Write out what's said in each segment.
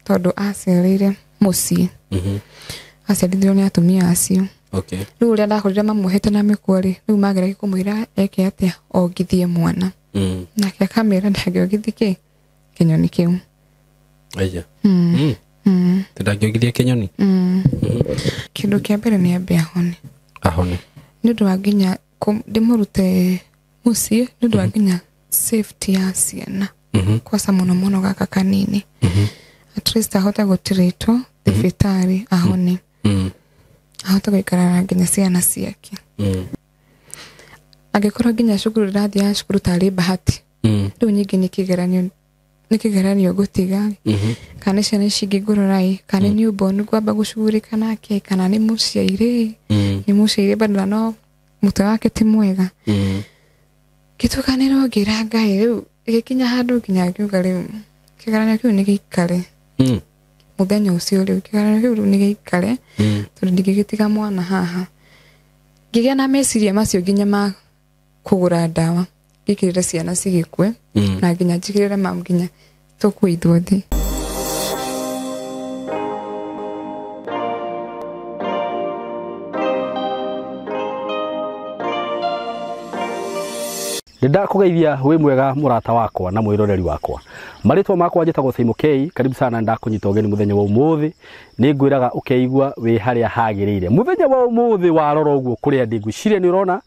Tondũ aciarĩire mũciĩ. Aciarithirio nĩ atumia acio. Okay. Rĩu ũrĩa ndakorire mamuohete na mĩkwa rĩ, rĩu mageragia kũmwĩra eke atĩa, ongithie mwana. Nake akamĩra ndangĩongithia kĩ kĩnyoni kĩu. Aya. Ndangĩongithia kĩnyoni. Kĩndũ kĩa mbere nĩ ambe ahone. Ahone. Nĩ ũndũ wa nginya ndĩmũrute mũciĩ, nĩ ũndũ wa nginya safety ya ciana. Kwaca mũno mũno gaka kanini. At least ahote gũtirĩtwo thibitarĩ ahone. Ahote gũikara na nginya ciana ciake. Angĩkorwo nginya cukuru ndĩrathiaga cukuru tarĩ bahati. Rĩu nyingĩ nĩ kĩgeranio, nĩ kĩgeranio ngũtiga. Kana nĩ ciana ici ingĩ ngũrora ĩ, kana nĩ newborn ngwamba gũcugurĩka nake, kana nĩ mũciairĩ. Nĩ mũciairĩ badala no mũtwe wake ti mwega. Ngĩtukanĩrwo ngĩra Ngai rĩu ĩgĩkinya handũ nginya ngiuga rĩu kĩgeranio kĩu nĩ gĩikare. Mũthenya ũcio rĩu kĩgeranio kĩu rĩu nĩ gĩikare, tondũ ndingĩgĩtiga mwana haha. Ngĩgĩa na meciria macio nginya ma kũgũra ndawa, ngĩkĩrĩre ciana cigĩkue, na nginya njigĩrĩre mam nginya tũkue ithuothe. Ndakũgeithia wĩ mwega mũrata wakwa na mwĩroreri wakwa. Marĩtwa makwa njĩtagwo Simon K. Karibu sana, ndakũnyita ũgeni mũthenya wa ũmũthĩ. Nĩ ngwĩraga ũkeigua wĩ harĩa hagĩrĩire. Mũthenya wa ũmũthĩ warora ũguo kũrĩa ndĩ, ngwĩciria nĩ ũrona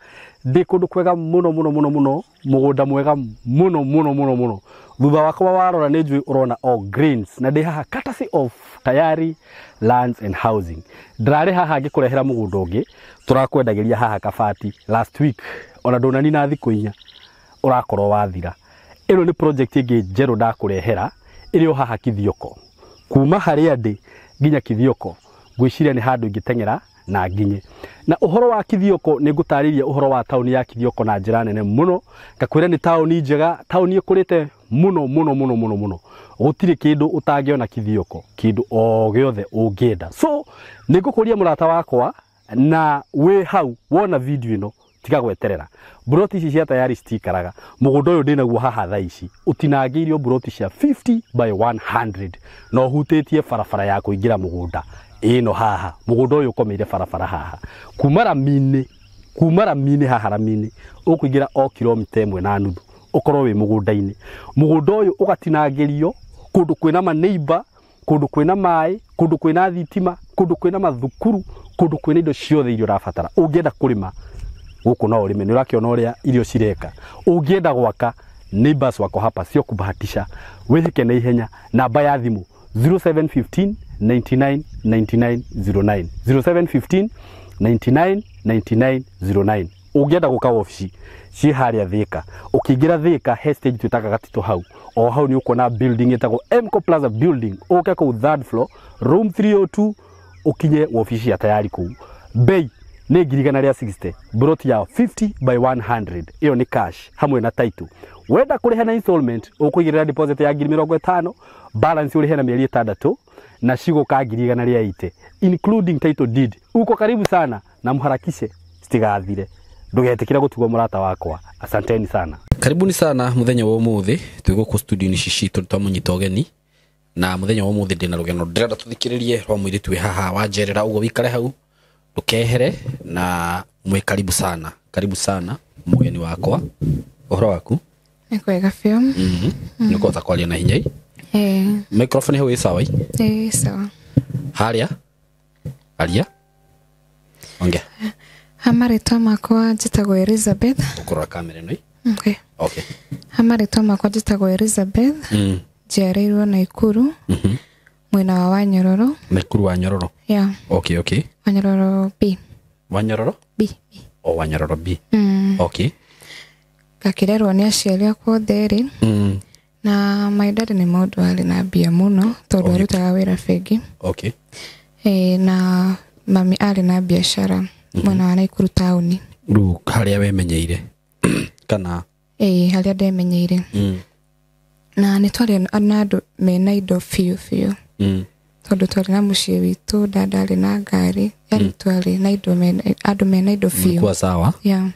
ndĩ kũndũ kwega mũno mũno mũno mũno, mũgũnda mwega mũno mũno mũno mũno. Thutha wakwa warora nĩ njũĩ ũrona all greens, na ndĩ haha courtesy of Tayari Lands and Housing. Ndĩrarĩ haha ngĩkũrehera mũgũnda ũngĩ tũrakwendagĩria haha Kabati last week, ona ndũnanina thikũ inya ũrakorwo wathira. Ĩno nĩ project ĩngĩ njerũ ndakũrehera ĩrĩ o haha Kithioko. Kuma harĩa ndĩ nginya Kithioko ngwĩciria nĩ handũ ingĩteng'era na nginye. Na ũhoro wa Kithioko nĩ ngũtarĩria ũhoro wa taũni ya Kithioko na njĩra nene mũno. Ngakwĩra nĩ taũni njega, taũni ĩkũrĩte mũno mũno mũno mũno mũno. Gũtirĩ kĩndũ ũtangĩona Kithioko, kĩndũ o gĩothe ũngĩenda. So nĩ ngũkũria mũrata wakwa na wĩ hau wona video ĩno tiga gweterera. Mburoti ici cia Tayari citikaraga. Mũgũnda ũyũ ndĩnaguo haha thaa ici ũtinangĩirio mburoti cia 50 by 100 na ũhutĩtie barabara ya kũingĩra mũgũnda ĩno haha. Mũgũnda ũyũ ũkomeire barabara haha. Kuma rami-inĩ, kuma rami-inĩ haha rami-inĩ ũkũingĩra o kilomita ĩmwe na nuthu ũkorwo wĩ mũgũnda-inĩ. Mũgũnda ũyũ ũgatinangĩrio kũndũ kwĩna maneiba, kũndũ kwĩna maĩ, kũndũ kwĩna thitima, kũndũ kwĩna mathukuru, kũndũ kwĩna indo ciothe iria ũrabatara. Ũngĩenda kũrĩma gũkũ no ũrĩme, nĩ ũrakĩona ũrĩa irio cireka. Ũngĩenda gwaka, neighbors wako hapa sio kubahatisha. Wĩhĩke na ihenya. Namba ya thimũ 0715 99 99 09, 0715 99 99 09. Ũngĩenda gũka wabici ciĩ harĩa Thika, ũkĩingĩra Thika he stage twĩtaga Gatito hau, o hau nĩ ũkuona building ĩtagwo Mco Plaza building. Ũke kũu third floor room 302 ũkinye wabici ya Tayari kũu. Bei nĩ ngiri igana rĩa 60, mburoti ya 50 by 100, ĩyo nĩ cash hamwe na title. Wenda kũrĩha na installment ũkũigĩrĩra deposit ya ngiri mĩrongo ĩtano, balance ũrĩhe na mĩeri ĩtandatũ na cigũka ngiri igana rĩa 80 including title deed. Uko karibu sana na mharakishe citigathire. Ndũgetĩkĩre gũtigwo mũrata wakwa. Asanteni sana. Karibuni sana mũthenya wa ũmũthĩ twĩ gũkũ studio-inĩ ici citũ twamũnyita ũgeni. Na mũthenya wa ũmũthĩ ndĩna rũgano ndĩrenda tũthikĩrĩrie rwa mũirĩtu wĩ haha wanjerera, ũguo wĩikare hau ndũkehere, na mwĩ karibu sana. Karibu sana mũgeni wakwa. Ũhoro waku? Nĩ kwega biũ. Nĩ ũkũhota kwaria na hinya? Ĩĩ. Microphone hau ĩ sawa? Ĩ sawa. Harĩa? Aria? Ongea. Ha marĩtwa makwa njĩtagwo Elizabeth. Ũkũrora kamera ĩno? Okay. Okay. Ha marĩtwa makwa njĩtagwo Elizabeth. Njiarĩirwo Naikuru. Mwena wa Wanyororo. Naikuru Wanyororo. Yeah. Okay, okay. Wanyororo B. Wanyororo? B. O Wanyororo B. Okay. Ngakĩrerwo nĩ aciari akwa othe erĩ. Na my dad nĩ mũndũ arĩ na mbia mũno tondũ arutaga wĩra bengi. Okay. Na mami arĩ na biacara mwena wa Naikuru taũni. Rĩu harĩa wemenyeire? Kana? Ĩĩ, harĩa ndemenyeire. Na nĩ twarĩ na andũ mena indo biũ biũ. Tondũ twarĩ na mũciĩ witũ, dada arĩ na ngari, yani twarĩ na indo mena, andũ mena indo biũ. Mlikuwa sawa? Yeah.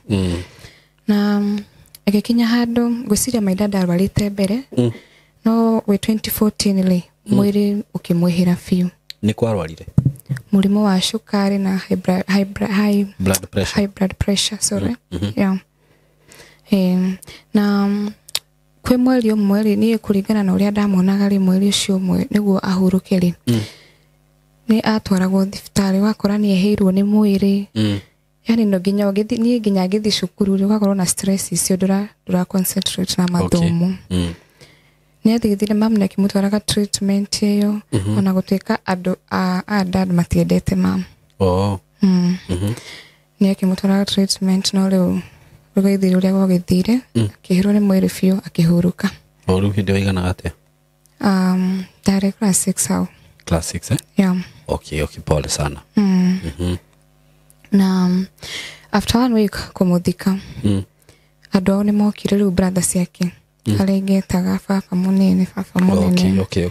Na ĩgĩkinya handũ ngwĩciria my dad arwarĩte mbere. No gwĩ 2014 rĩ, Mwĩrĩ ũkĩmwĩhĩra biũ. Nĩ kwarwarire? Mũrimũ wa cukari na high blood pressure. High blood pressure, sorry. Yeah. Na kwĩ mweri ũmwe rĩ, niĩ kũringana na ũrĩa ndamuonaga rĩ, mweri ũcio ũmwe nĩguo ahurũke rĩ, nĩ atwaragwo thibitarĩ, wakora nĩ ehĩirwo nĩ mwĩrĩ. Yani no nginya ũgĩthi, niĩ nginya ngĩthiĩ cukuru rĩ, ũgakorwo na stress icio, ndũra concentrate na mathomo. Nĩ athithire mamu nĩ akĩmũtwaraga treatment ĩyo, ona gũtuĩka andũ a dad matiendete mamu. Nĩ akĩmũtwaraga treatment, no rĩu rũgĩthire ũrĩa gwagĩthire, akĩhĩrwo nĩ mwĩrĩ biũ, akĩhurũka. O rĩu hĩndĩ waiganaga atĩa? Ndarĩ class 6 hau. Class 6, eh? Yeah. Okay, pole sana. Na after 1 week kũmũthika, andũ ao nĩ mokire rĩu, brother ciake arĩa ingĩtaga baba mũnene, baba mũnene. Okay.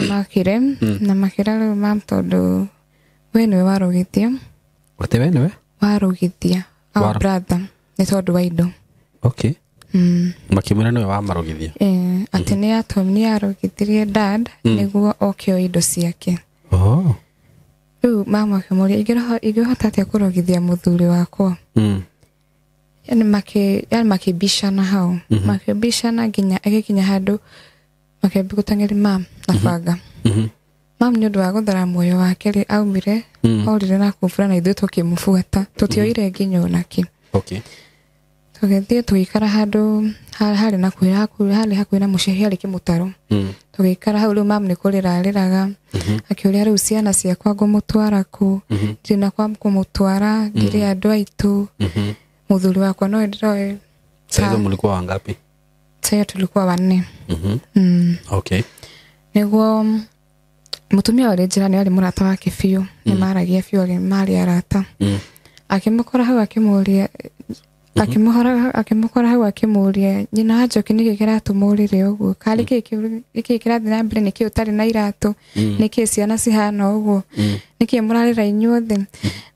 Makire na makĩra rĩu mam, tondũ we nĩwe warũgithia. Atĩ we nĩwe? Warũgithia our brother nĩ tondũ wa indo. Okay. Makĩmwĩra nĩwe wamarũgithia? Atĩ nĩ arũgithirie dad nĩguo oke oe indo ciake. Rĩu mama akĩmũria, ingĩhota atĩa kũrũgithia mũthuri wakwa? Yani makĩbicana hau, makĩbicana nginya agĩkinya handũ makĩambia gũteng'eria mam na banga. Mam nĩ ũndũ wa gũthara muoyo wake rĩ, aumire, orire na kũbura, na ithuĩ tũkĩmũbuata, tũtioire nginya onakĩ. Tũgĩthiĩ tũgĩikara handũ harĩ na harĩ hakuhĩ na mũciĩ, harĩ kĩmũtaro. Tũgĩikara hau, rĩu mam nĩ kũrĩra arĩraga, akĩũria rĩu ciana ciakwa ngũmũtwara kũ? Ndirĩ na kwa kũmũtwara, ndirĩ andũ aitũ. Mũthuri wakwa no ndĩroĩ. Sasa hizo mlikuwa wangapi? Sasa tulikuwa 4. Okay. Nĩguo mũtumia ũrĩa njĩra nĩ arĩ mũrata wake biũ, nĩ maragia biũ, arĩ marĩ arata. Akĩmũkora hau akĩmũria, akĩmũkora hau akĩmũria, nyina wa Njoki nĩkĩ kĩratũma ũrĩre ũguo? Karĩ kĩ kĩrathiĩ na mbere? Nĩkĩ ũtarĩ na iratũ? Nĩkĩ ciana cihana ũguo? Nĩkĩ mũrarĩra inyuothe?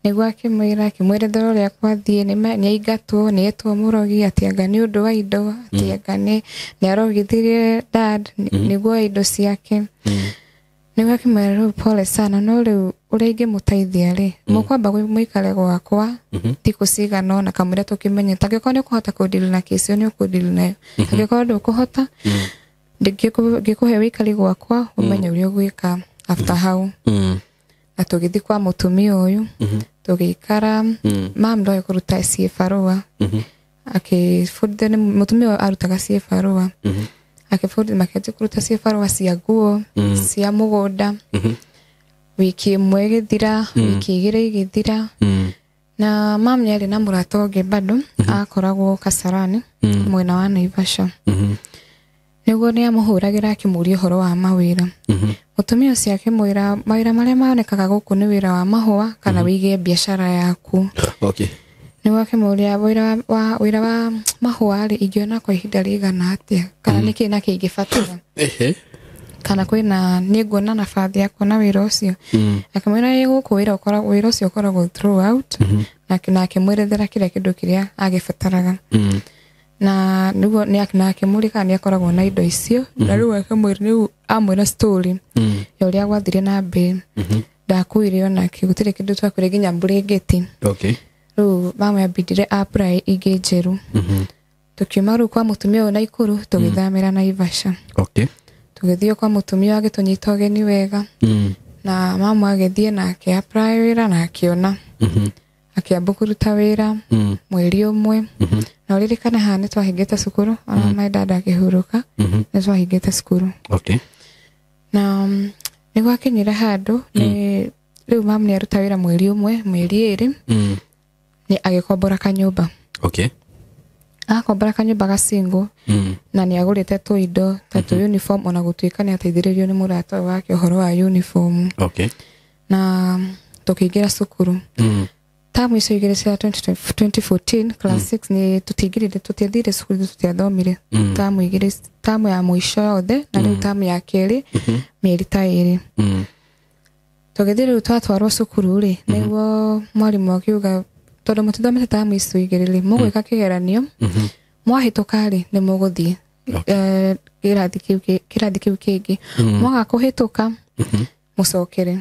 Nĩguo akĩmwĩra, akĩmwerethera ũrĩa kwathiĩ, nĩ aingatwo, nĩ etwo mũrogi, atĩ anga nĩ ũndũ wa indo, atĩ anga nĩ arogithirie dad nĩguo indo ciake. Nĩguo akĩmwĩra rĩu pole sana, no rĩu ũrĩa ingĩmũteithia rĩ, mũkwamba mũikare gwakwa thikũ cigana ũna, kamũira tũkĩmenye tangĩkorwo nĩ ũkũhota kũndiri na kĩci ĩyo nĩ ũkũndiri nayo, angĩkorwo ndũkũhota, ngĩkũhe wĩikari gwakwa, ũmenye ũrĩa ũgwĩka after hau. Na tũgĩthiĩ kwa mũtumia ũyũ, tũgĩikara, mam ndoĩ kũruta ciĩbarũa, akĩbundithio nĩ mũtumia ũyũ arutaga ciĩbarũa, akĩbundithio, makĩanjia kũruta ciĩbarũa cia nguo, cia mũgũnda. Wiki ĩmwe ĩgĩthira, wiki igĩrĩ igĩthira. Na mam nĩ arĩ na mũrata ũngĩ bado, akoragwo Kasarani, mwena wa Naivasha. Nĩguo nĩ amũhũragĩra akĩmũria ũhoro wa mawĩra. Mũtumia ũcio akĩmwĩra mawĩra marĩa monekaga gũkũ nĩ wĩra wa mahũa kana wĩige biacara yaku. Nĩguo akĩmũria wĩra wa mahũa rĩ, ingĩona kwa ihinda rĩigana atĩa, kana nĩkĩ na kĩ ingĩbatara. Kana kwĩna nĩ nguona nabathi ya kuona wĩra ũcio. Akĩmwĩra ĩ gũkũ wĩra ũcio ũkoragwo throughout, na akĩmwerethera kĩrĩa kĩndũ kĩrĩa agĩbataraga. Na nĩguo na akĩmũria kana nĩ akoragwo na indo icio, na rĩu akĩmwĩra, rĩu amwĩra story ya ũrĩa gwathire na mbere. Ndakuire onake, gũtirĩ kĩndũ twakuire nginya mburĩngĩti. Rĩu mama ambindire apply ingĩ njerũ. Tũkiuma rĩu kwa mũtumia ũyũ Naikuru, tũgĩthamĩra Naivasha. Tũgĩthiĩ kwa mũtumia agĩtũnyita ũgeni wega. Na mama agĩthiĩ na akĩ apply wĩra na akĩona. Akĩamba kũruta wĩra mweri ũmwe. Na ũririkane haha nĩ twahingĩte cukuru, ona my dad akĩhurũka, nĩ twahingĩte cukuru. Na nĩ gwakinyire handũ, nĩ rĩu mam nĩ aruta wĩra mweri ũmwe, mweri ĩrĩ, nĩ agĩkombora kanyũmba. Akombora kanyũmba ga single, na nĩ agũrĩte tũindo ta tũ uniform, ona gũtuĩka nĩ ateithĩrĩirio nĩ mũrata wake ũhoro wa uniform. Na tũkĩingĩra cukuru. Tamu icio igĩrĩ cia 2014 class 6 nĩ tũtiingĩrire, tũtiathire cukuru, tũtiathomire. Tamu igĩrĩ, tamu ya mũico yothe, na rĩu tamu ya kerĩ, mĩeri ta ĩrĩ. Tũgĩthiĩ rĩu twatwarwo cukuru rĩ, nĩguo mwarimũ akiuga tondũ mũtithomete tamu icio igĩrĩ rĩ, mũgwĩka kĩgeranio, mwahĩtũka rĩ, nĩ mũgũthiĩ Kĩrathi kĩu kĩngĩ mwaga kũhĩtũka mũcokere.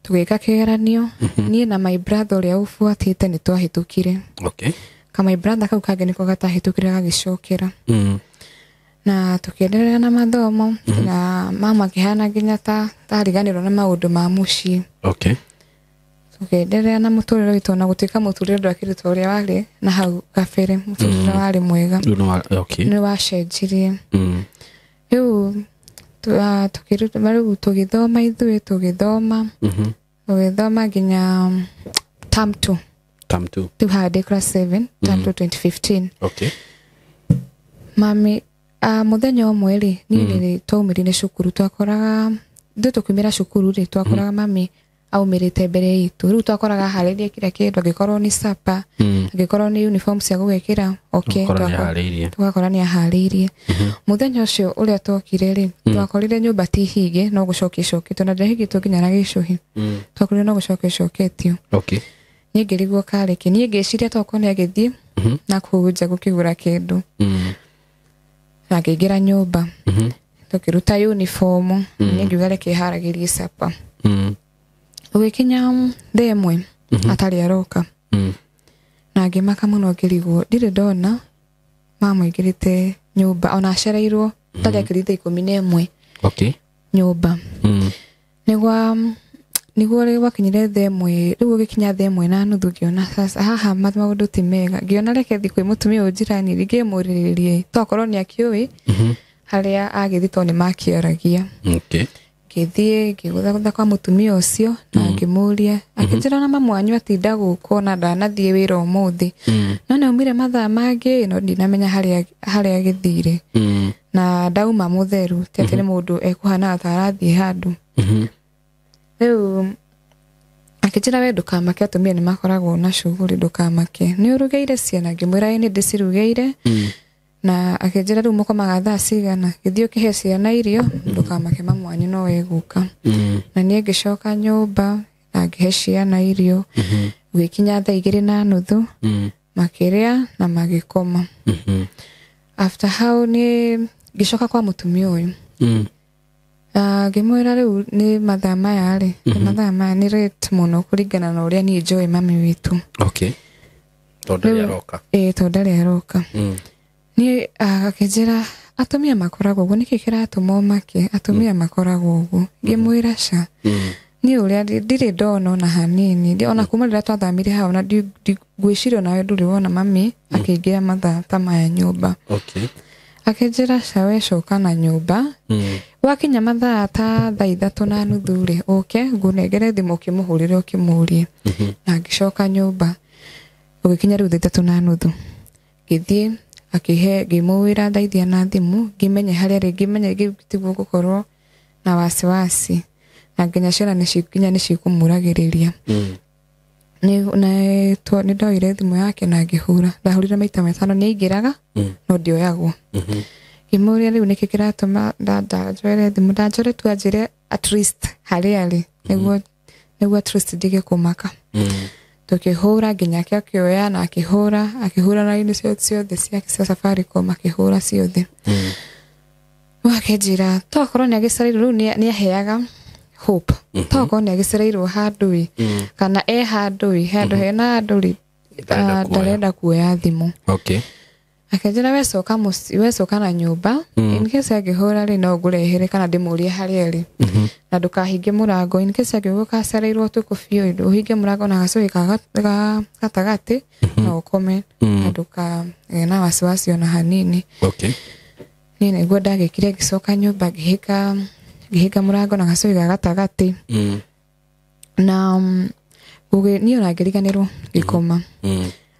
Tũgĩka kĩgeranio niĩ na my brother ũrĩa ũbuatĩte nĩ twahĩtũkire. Okay. Ka my brother kau kangĩ nĩko gatahĩtũkire gagĩcokera. Na tũkĩenderea na mathomo na mama akĩhana nginya ta tariganĩrwo na maũndũ ma mũciĩ. Okay. Tũkĩenderea na mũtũrĩre witũ na gũtuĩka mũtũrĩre ndwakĩrĩ ta ũrĩa warĩ na hau kabere, mũtũrĩre warĩ mwega. Okay. Nĩ wacenjirie. Rĩu rĩu tũgĩthoma ithuĩ tũgĩthoma tũgĩthoma nginya term 2. Term 2. Rĩu haha ndĩ class 7, term 2 2015. Okay. Mami mũthenya ũmwe rĩ niĩ nĩ twaumĩrire cukuru, twakoraga ithuĩ tũkiumĩra cukuru rĩ twakoraga mami aumĩrĩte mbere itũ. Rĩu twakoraga aharĩrie kila kĩndũ, angĩkorwo nĩ supper, angĩkorwo nĩ uniform cia gũgĩkĩra, okay, tũgakora nĩ aharĩirie. Mũthenya ũcio ũrĩa twokire rĩ twakorire nyũmba ti hinge no gũcokia icoketio, na ndĩahingĩtwo nginya na gĩcũhĩ. Twakorire no gũcokia icoketio. Okay. Niĩ ngĩrigwo karĩ kĩ, niĩ ngĩciria tokorwo nĩ agĩthiĩ na kũu nja gũkĩgũra kĩndũ. Na ngĩingĩra nyũmba tũkĩruta uniform, niĩ ngiuga reke haragĩrie supper. Ũgĩkinya thaa ĩmwe atarĩ aroka. Na ngĩmaka mũno ngĩrigwo ndirĩ ndona mama aingĩrĩte nyũmba ona acereirwo tarĩ akĩrĩ thaa 11. Okay. Nyũmba. Nĩguo rĩ gwakinyire thaa ĩmwe, rĩu ũgĩkinya thaa 1:30 ngĩona sasa haha maũndũ ti mega. Ngĩona reke thiĩ kwĩ mũtumia ũyũ njirani rĩngĩ mũrĩrĩrie tokorwo nĩ akĩũĩ harĩa agĩthiĩ tondũ nĩ makĩaragia. Okay. Ngĩthiĩ ngĩgũthagũtha kwa mũtumia ũcio na ngĩmũria, akĩnjĩra na mamu wanyu atinda gũkũ na ndanathiĩ wĩra ũmũthĩ. No nĩ aumire mathaa mangĩ no ndinamenya harĩa agĩthire. Na ndauma mũtheru ti atĩ nĩ mũndũ ekuhana ta arathiĩ handũ. Rĩu akĩnjĩra we ndũkamake, atumia nĩ makoragwo na shughuli, ndũkamake. Nĩ ũrugĩire ciana? Ngĩmwĩra ĩĩ nĩ ndĩcirugĩire. Na akĩnjĩra rĩu mũkomaga thaa cigana? Gĩthiĩ ũkĩhe ciana irio, ndũkamake mamu wanyu no egũka. Na niĩ ngĩcoka nyũmba na ngĩhe ciana irio. Gũgĩkinya thaa 2:30 makĩrĩa na magĩkoma. After hau nĩ ngĩcoka kwa mũtumia ũyũ. Ngĩmwĩra rĩu nĩ mathaa maya rĩ, nĩ mathaa maya nĩ late mũno kũringana na ũrĩa niĩ njũĩ mami witũ. Okay. Tondũ ndarĩ aroka. Ĩĩ tondũ ndarĩ aroka. Niĩ akĩnjĩra atumia makoragwo ũguo, nĩkĩ kĩratũma ũmake? Atumia makoragwo ũguo. Ngĩmwĩra ca. Niĩ ũrĩa ndirĩ ndona ona hanini, ona kuma rĩrĩa twathamire hau na ngwĩciria onawe ndũrĩ wona mami akĩingĩra mathaa ta maya nyũmba. Okay. Akĩnjĩra ca we coka na nyũmba. Wakinya mathaa ta thaa 3:30 rĩ ũke ngũnengere thimũ ũkĩmũhũrĩre ũkĩmũrie. Na ngĩcoka nyũmba gũgĩkinya rĩu thaa 3:30 ngĩthiĩ akĩhe ngĩmũwĩra ndeithia na thimũ ngĩmenye harĩa rĩ, ngĩmenye tiguo gũkorwo na wasiwasi na nginya ciana nginya nĩ cikũmũragĩrĩria. Nĩ ndoire thimũ yake na ngĩhũra, ndahũrire maita 5 nĩ aingĩraga no ndioyagwo. Ngĩmũria rĩu nĩkĩ kĩratũma ndanjoere thimũ, ndanjore tu anjĩre at least harĩa arĩ nĩguo at least ndige kũmaka. Tũkĩhũra nginya akĩoya na akĩhũra raini ciothe ciake cia Safaricom akĩhũra ciothe. Akĩnjĩra tokorwo nĩ agĩcereirwo, rĩu nĩ aheaga hope, tokorwo nĩ agĩcereirwo handũ ĩ kana e handũ ĩ handũ hena andũ rĩ ndarenda kuoya thimũ. Okay. Akĩnjĩra wecoka mũciĩ, wecoka na nyũmba, in case angĩhũra rĩ no ngũrehere kana ndĩmũrie harĩa arĩ. Na ndũkahinge mũrango, in case angĩgũka acereirwo ũtukũ biũ ũhinge mũrango na gacũhĩ ga gatagatĩ na ũkome na ndũkagĩe na wasiwasi ona hanini. Okay. Niĩ nĩguo ndagĩkire ngĩcoka nyũmba ngĩhinga mũrango na gacũhĩ ga gatagatĩ. Na niĩ ona ngĩriganĩrwo ngĩkoma.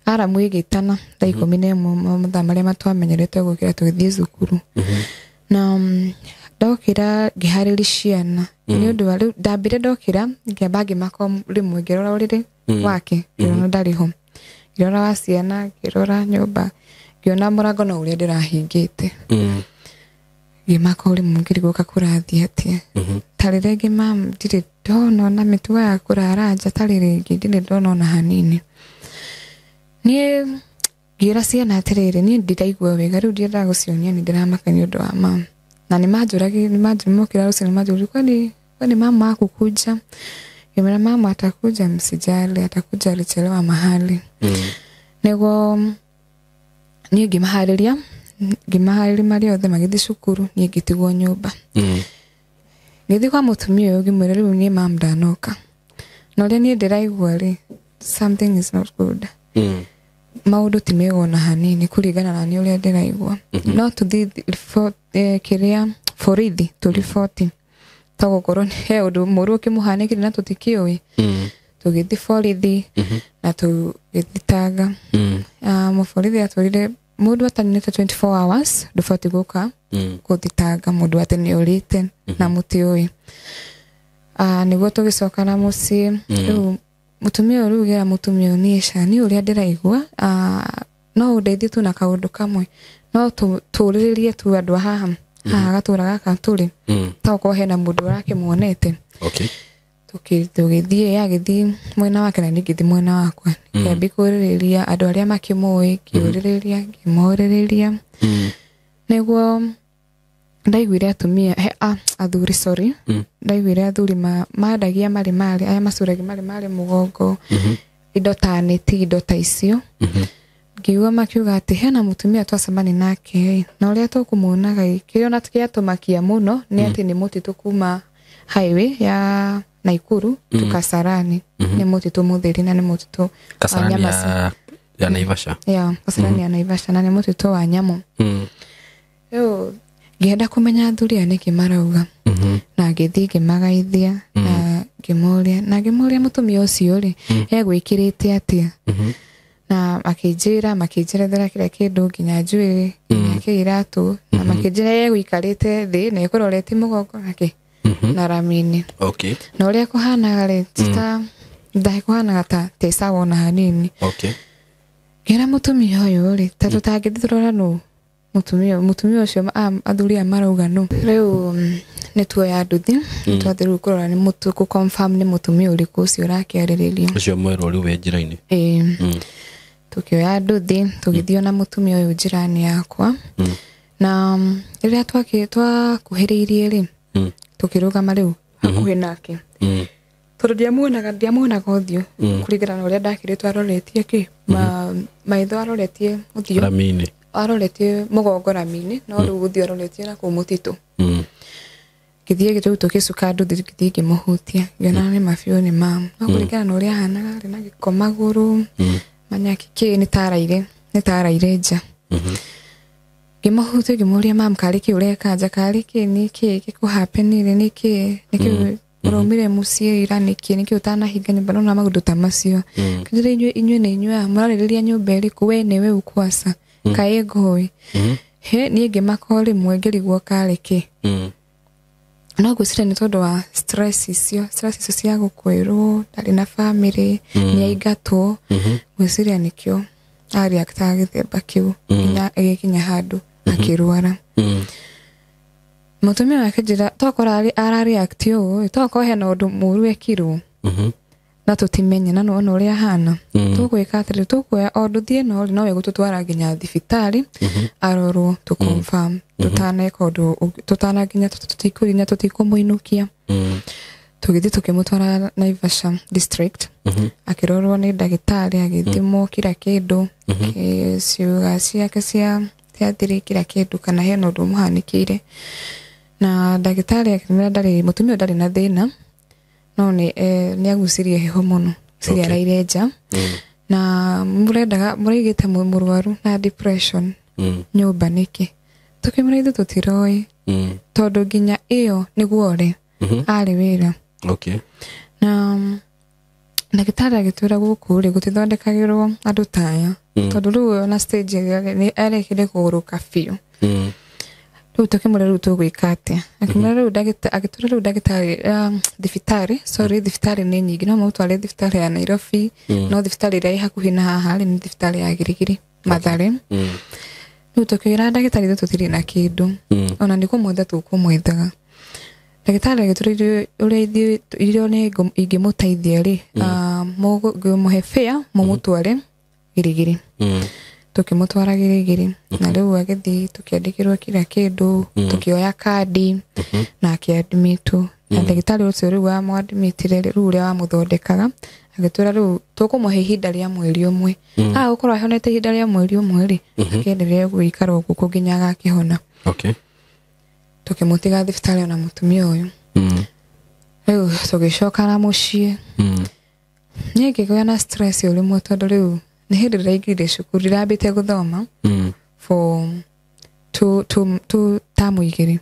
Aramu ĩgĩtana thaa 11 mathaa marĩa matwamenyerete gũkĩra tũgĩthiĩ cukuru. Na ndokĩra ngĩharĩria ciana nĩ ũndũ wa rĩu ndambire ndokĩra ngĩamba ngĩmaka rĩmwe ngĩrora ũrĩrĩ wake ngĩona ndarĩ ho, ngĩrora wa ciana ngĩrora nyũmba ngĩona mũrango no ũrĩa ndĩrahingĩte. Ngĩmaka ũrĩmwe ngĩrigwo kũrathiĩ atĩa. Tarĩ rĩngĩ mam ndirĩ ndona ona mĩtugo ya kũrara nja, tarĩ rĩngĩ ndirĩ ndona ona hanini. Niĩ Ngĩra ciana atĩrĩrĩ niĩ ndiraigua wega rĩu ndiendaga gũcionia nĩ ndĩramaka nĩ ũndũ wa mama. Na nĩ manjũragia nĩ manjũmokĩra rũcinĩ manjũria kwani mama hakukuja? Ngĩmera mama atakuja msijali, atakuja alichelewa mahali. Nĩguo niĩ ngĩmaharĩria marĩ othe magĩthiĩ cukuru niĩ ngĩtigwo nyũmba. Ngĩthiĩ kwa mũtumia ũyũ ngĩmwĩra rĩu niĩ mam ndanoka. Na ũrĩa niĩ ndĩraigua rĩ something is not good. Maũndũ ti mega ona hanini kũringana na niĩ ũrĩa ndĩraigua. No tũthiĩ kĩrĩa borithi tũriboti togũkorwo he ũndũ mũũru ũkĩmũhanĩkire na tũtikĩũĩ. Tũgĩthiĩ borithi na tũgĩthitanga. Mũborithi atwĩrire mũndũ ataninĩte 24 hours ndũbatiĩ gũka gũthitanga mũndũ atĩ nĩ ũrĩte na mũtiũĩ. Nĩguo tũgĩcoka na mũciĩ. Rĩu mũtumia ũyũ rĩu ngĩra mũtumia ũyũ niĩ ca niĩ ũrĩa ndĩraigua no ũndeithie tu na kaũndũ kamwe no tũrĩrĩrie tu andũ a haha haha gatũra gaka tũrĩ tokorwo hena mũndũ ũrakĩmuonete. Okay. Tũgĩthiĩ agĩthiĩ mwena wake na niĩ ngĩthiĩ mwena wakwa. Ngĩambia kũũrĩrĩria andũ arĩa makĩmũĩ ngĩũrĩrĩria ngĩmorĩrĩria. Nĩguo ndaiguire atumia athuri sorry ndaiguire athuri mandagia marĩ marĩ aya macuragia marĩ marĩ mũgongo indo ta neti indo ta icio. Ngiuga makiuga atĩ hena mũtumia twacemania nake na ũrĩa tũkũmuonaga kĩrĩa ona kĩatũmakia mũno nĩ atĩ nĩ mũtitũ kuma highway ya Naikuru to Kasarani. Nĩ mũtitũ mũtheri na nĩ mũtitũ Kasarani ya Naivasha. Ya Kasarani ya Naivasha na nĩ mũtitũ wa nyamũ. Rĩu ngĩenda kũmenya athuri aya nĩkĩ marauga. Na ngĩthiĩ ngĩmagaithia na ngĩmũria mũtumia ũcio rĩ egwĩkĩrĩte atĩa. Na makĩnjĩra makĩnjerethera kĩrĩa kĩndũ nginya njuĩrĩ nginya kĩiratũ na makĩnjĩra egũikarĩte thĩ na ekũrorete mũgongo nake na rami-inĩ. Okay. Na ũrĩa kũhanaga rĩ ta ndakũhanaga ta tesawa ona hanini. Okay. Ngĩra mũtumia ũyũ rĩ ta tũtangĩthiĩ tũrora nũ mũtumia ũcio athuri aya marauga nũ. Rĩu nĩ tuoya nduthi twathiĩ rĩu kũrora nĩ kũ confirm nĩ mũtumia ũrĩkũ ũcio ũrakĩarĩrĩria. Ũcio mwerũ rĩu wĩ njĩra-inĩ. Ĩĩ. Tũkĩoya nduthi tũgĩthiĩ ona mũtumia ũyũ njĩra-inĩ yakwa. Na rĩrĩa twakuhĩrĩirie rĩ tũkĩrũgama rĩu hakuhĩ nake. Tondũ ndiamuonaga ũthiũ kũringana na ũrĩa ndakĩrĩtwo aroretie kĩ maitho aroretie ũthiũ rami-inĩ aroretie mũgongo rami-inĩ no rĩu ũthiũ aroretie na kũu mũtitũ. Ngĩthiĩ rĩu tũgĩcuka nduthi ngĩthiĩ ngĩmũhutia ngĩona nĩ mabiũ nĩ ma no kũringana na ũrĩa ahanaga arĩ na gĩko magũrũ manyaki kĩ nĩ taraire nja. Ngĩmũhutia ngĩmũria mam karĩ kĩ ũreka nja karĩ kĩ nĩ kĩ gĩkũhapenire nĩ kĩ nĩkĩ ũraumire mũciĩ ira nĩkĩ nĩkĩ ũtanahinga nyũmba nona maũndũ ta macio. Kĩnjĩra inyuĩ nĩ inyuĩ a mũrarĩrĩria nyũmba ĩrĩkũ we nĩwe ũkwaca kaĩ ngũĩ. He niĩ ngĩmaka o rĩmwe ngĩrigwo karĩ kĩ. No ngwĩciria nĩ tondũ wa stress icio cia gũkwĩrwo ndarĩ na family nĩ aingatwo ngwĩciria nĩkĩo areactaga gĩthemba kĩu nginya ĩgĩkinya handũ akĩrwara. Mũtumia wake njĩra tokorwo arareact ũũ tokorwo hena ũndũ mũũru ekirwo na tũtimenye na nĩwona ũrĩa ahana. Tũgwĩka atĩrĩ tũkuoya o nduthi ĩno rĩ nowe gũtũtwara nginya thibitarĩ arorwo tũ confirm tũtaneka ũndũ tũtanakinya tũtikũrinya tũtikũmũinũkia. Tũgĩthiĩ tũkĩmũtwara Naivasha district akĩrorwo nĩ ndagĩtarĩ agĩthimwo kila kĩndũ ciũga ciake cia thiri kila kĩndũ kana hena ũndũ ũmũhanĩkĩire. Na ndagĩtarĩ akĩmwĩra ndarĩ mũtumia ndarĩ na thĩna no nĩ agucirie heho mũno ciria araire nja. Na mũrendaga mũraigĩte mũrwaru na depression nyũmba nĩkĩ. Tũkĩmwĩra ithuĩ tũtiroĩ tondũ nginya ĩyo nĩguo rĩ arĩ wĩra. Okay. Na ndagĩtarĩ agĩtwĩra gũkũ rĩ gũtithondekagĩrwo andũ ta aya tondũ rĩu ona stage ĩrĩa nĩ arekire kũgũrũka biũ. Rĩu tũkĩmwĩra rĩu tũgwĩka atĩa. Akĩmwĩra rĩu agĩtwĩra rĩu ndagĩtarĩ thibitarĩ sorry thibitarĩ nĩ nyingĩ no mũtware thibitarĩ ya Nairobi no thibitarĩ ĩrĩa ĩ hakuhĩ na haha rĩ nĩ thibitarĩ ya Girigiri Mathare. Rĩu tũkĩra ndagĩtarĩ ithuĩ tũtirĩ na kĩndũ ona nĩ kũmwetha tũkũmwethaga. Ndagĩtarĩ agĩtwĩra ũrĩa ithuĩ irio nĩ ingĩmũteithia rĩ mũmũhe fare mũmũtware Girigiri. Tukimutwara Girigiri na riu agithii tukiandikirwo kila kindu, tukioya kandi na akiadmitwo. Na ndagĩtarĩ ũcio rĩu wamwadmitire rĩu ũrĩa wamuthondekaga agĩtwĩra rĩu tũkũmũhe ihinda rĩa mweri ũmwe. Agũkorwo ahonete ihinda rĩa mweri ũmwe rĩ, akĩenderea gũikara gũkũ nginya agakĩhona. Okay. Tukĩmũtiga thibitarĩ ona mũtumia ũyũ. Rĩu tũgĩcoka na mũciĩ. Niĩ ngĩgĩa na stress o rĩmwe tondũ rĩu nĩ hĩndĩ ndĩraingĩrire cukuru, ndĩrambĩte gũthoma for two tamu igĩrĩ.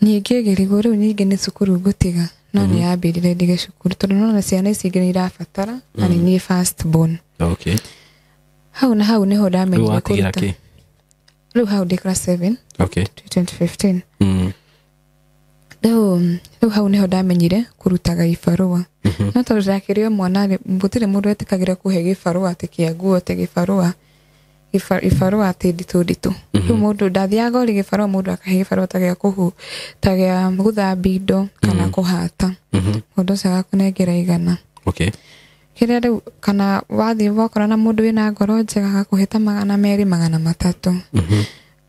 Ningĩ ngĩrigwo rĩu ningĩ nĩ cukuru ngũtiga, no nĩ yambĩrire ndige cukuru tondũ nona ciana ici ingĩ nĩ irabatara na nĩ niĩ first born. Okay. Hau na hau nĩho ndamenyire watigĩra kũruta. kĩ? Rĩu hau ndĩ class 7. Okay. 2015. Rĩu hau nĩho ndamenyire kũrutaga ibarũa. No tondũ ndakĩrĩ o mwana rĩ, gũtirĩ mũndũ wetĩkagĩra kũhe gĩbarũa atĩ kĩa nguo, atĩ gĩbarũa ibarũa atĩ nditũ nditũ. Rĩu mũndũ ndathiaga ũrĩ gĩbarũa, mũndũ akahe gĩbarũa ta gĩa kũhu, ta gĩa gũthambia indo kana kũhata. Mũndũ ũcio agakũnengera 100. Okay. Kĩrĩa rĩu kana wathiĩ wakora na mũndũ wĩna ngoro njega agakũhe ta 200, 300.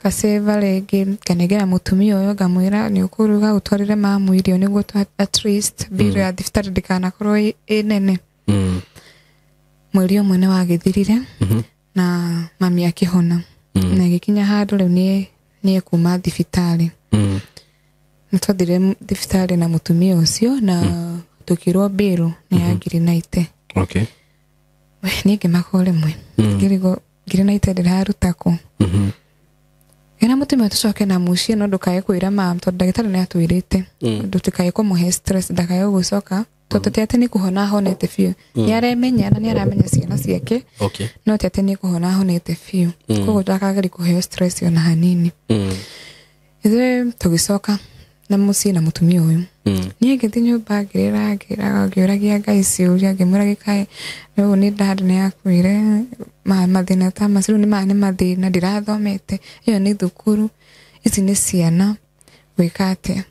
Kaseva rĩngĩ nganengera mũtumia ũyũ ngamwĩra nĩ ũkũruga ũtwarĩre mamu irio nĩguo at least bill ya thibitarĩ ndĩkanakorwo ĩ nene. Mweri ũmwe nĩ wagĩthirire na mami akĩhona. Na ĩgĩkinya handũ rĩu nĩ ekuma thibitarĩ. Nĩ twathire thibitarĩ na mũtumia ũcio na tũkĩrwo bill nĩ ya 90,000. Okay. We, niĩ ngĩmaka o rĩmwe. Ngĩrigwo 90,000 ndĩraruta kũ. Ĩra mũtumia tũcoke na mũciĩ no ndũkae kwĩra mama tondũ ndagĩtarĩ nĩ atwĩrĩte ndũtikae kũmũhe stress, ndakae gũcoka tondũ ti atĩ nĩ kũhona ahonete biũ. Nĩ aremenya na nĩ aramenya ciana ciake. Okay. No ti atĩ nĩ kũhona ahonete biũ. Koguo ndakageri kũheo stress ona hanini. Ithuĩ tũgĩcoka na mũciĩ na mũtumia ũyũ. Niĩ ngĩthiĩ nyũmba ngĩrĩra, ngĩrĩra, ngĩũragia Ngai ciũria, ngĩmwĩra gĩkaĩ rĩu nĩ dad nĩ akuire, mathĩna ta macio, rĩu nĩ maya nĩ mathĩna, ndirathomete, ĩyo nĩ thukuru, ici nĩ ciana, gwĩka atĩa?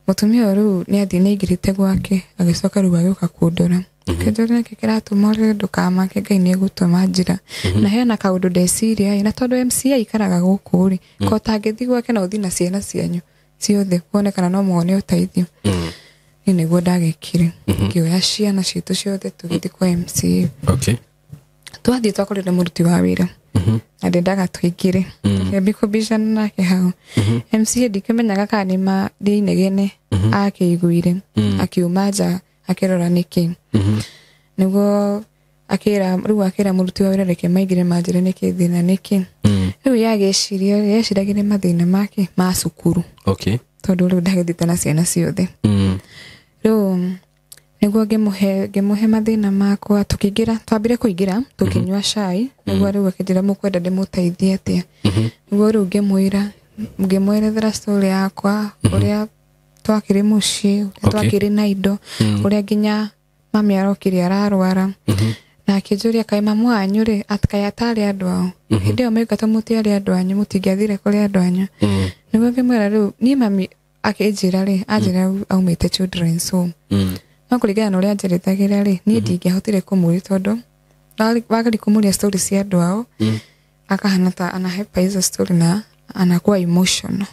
Mũtumia ũyũ rĩu nĩ athiĩ nĩ aingĩrĩte gwake, agĩcoka rĩu agĩũka kũndora. Akĩnjũria nĩkĩ kĩratũma ũrĩre, ndũkamake, Ngai nĩ egũtũma njĩra. Na hena kaũndũ ndeciria ĩ, na tondũ MCA aikaraga gũkũ rĩ, ko ũtangĩthiĩ gwake no ũthiĩ na ciana cianyu ciothe wone kana no muone ũteithio. Niĩ nĩguo ndagĩkire. Ngĩoya ciana citũ ciothe tũgĩthiĩ kwa MCA. Okay. Twathiĩ twakorire mũruti wa wĩra. Na ndendaga tũingĩre. Tũkĩambia kũbicana nake hau. MCA ndikĩmenyaga kana nĩ ma nĩ inegene akĩiguire. Akiuma nja akĩrora nĩkĩ. Nĩguo akĩra rĩu akĩra mũruti wa wĩra reke maingĩre manjĩre nĩkĩ thĩna nĩkĩ. Rĩu yagĩciria yeciragia nĩ mathĩna make ma cukuru. Okay. Tondũ rĩu ndagĩthiĩte na ciana ciothe. Rĩu nĩguo ngĩmũhe mathĩna makwa, tũkĩingĩra, twambire kũingĩra tũkĩnyua cai, nĩguo rĩu akĩnjĩra mũkwenda ndĩmũteithie atĩa. Nĩguo rĩu ngĩmwerethera story yakwa, ũrĩa twakĩrĩ mũciĩ, ũrĩa twakĩrĩ na indo, ũrĩa nginya mami arokire ararwara. Na akĩnjũria kaĩ mamu wanyu rĩ, kaĩ atarĩ andũ ao. Hĩndĩ ĩyo maigua ta mũtiarĩ andũ anyu, mũtingĩathire kũrĩ andũ anyu. Nĩguo ngĩmwĩra rĩu niĩ mami akĩnjĩra rĩ, anjĩra aumĩte children's home. No kũringana na ũrĩa anjerethagĩra rĩ, niĩ ndingĩahotire kũmũria tondũ wageri kũmũria story cia andũ ao, akahana ta anahepa hizo story na anakuwa emotional.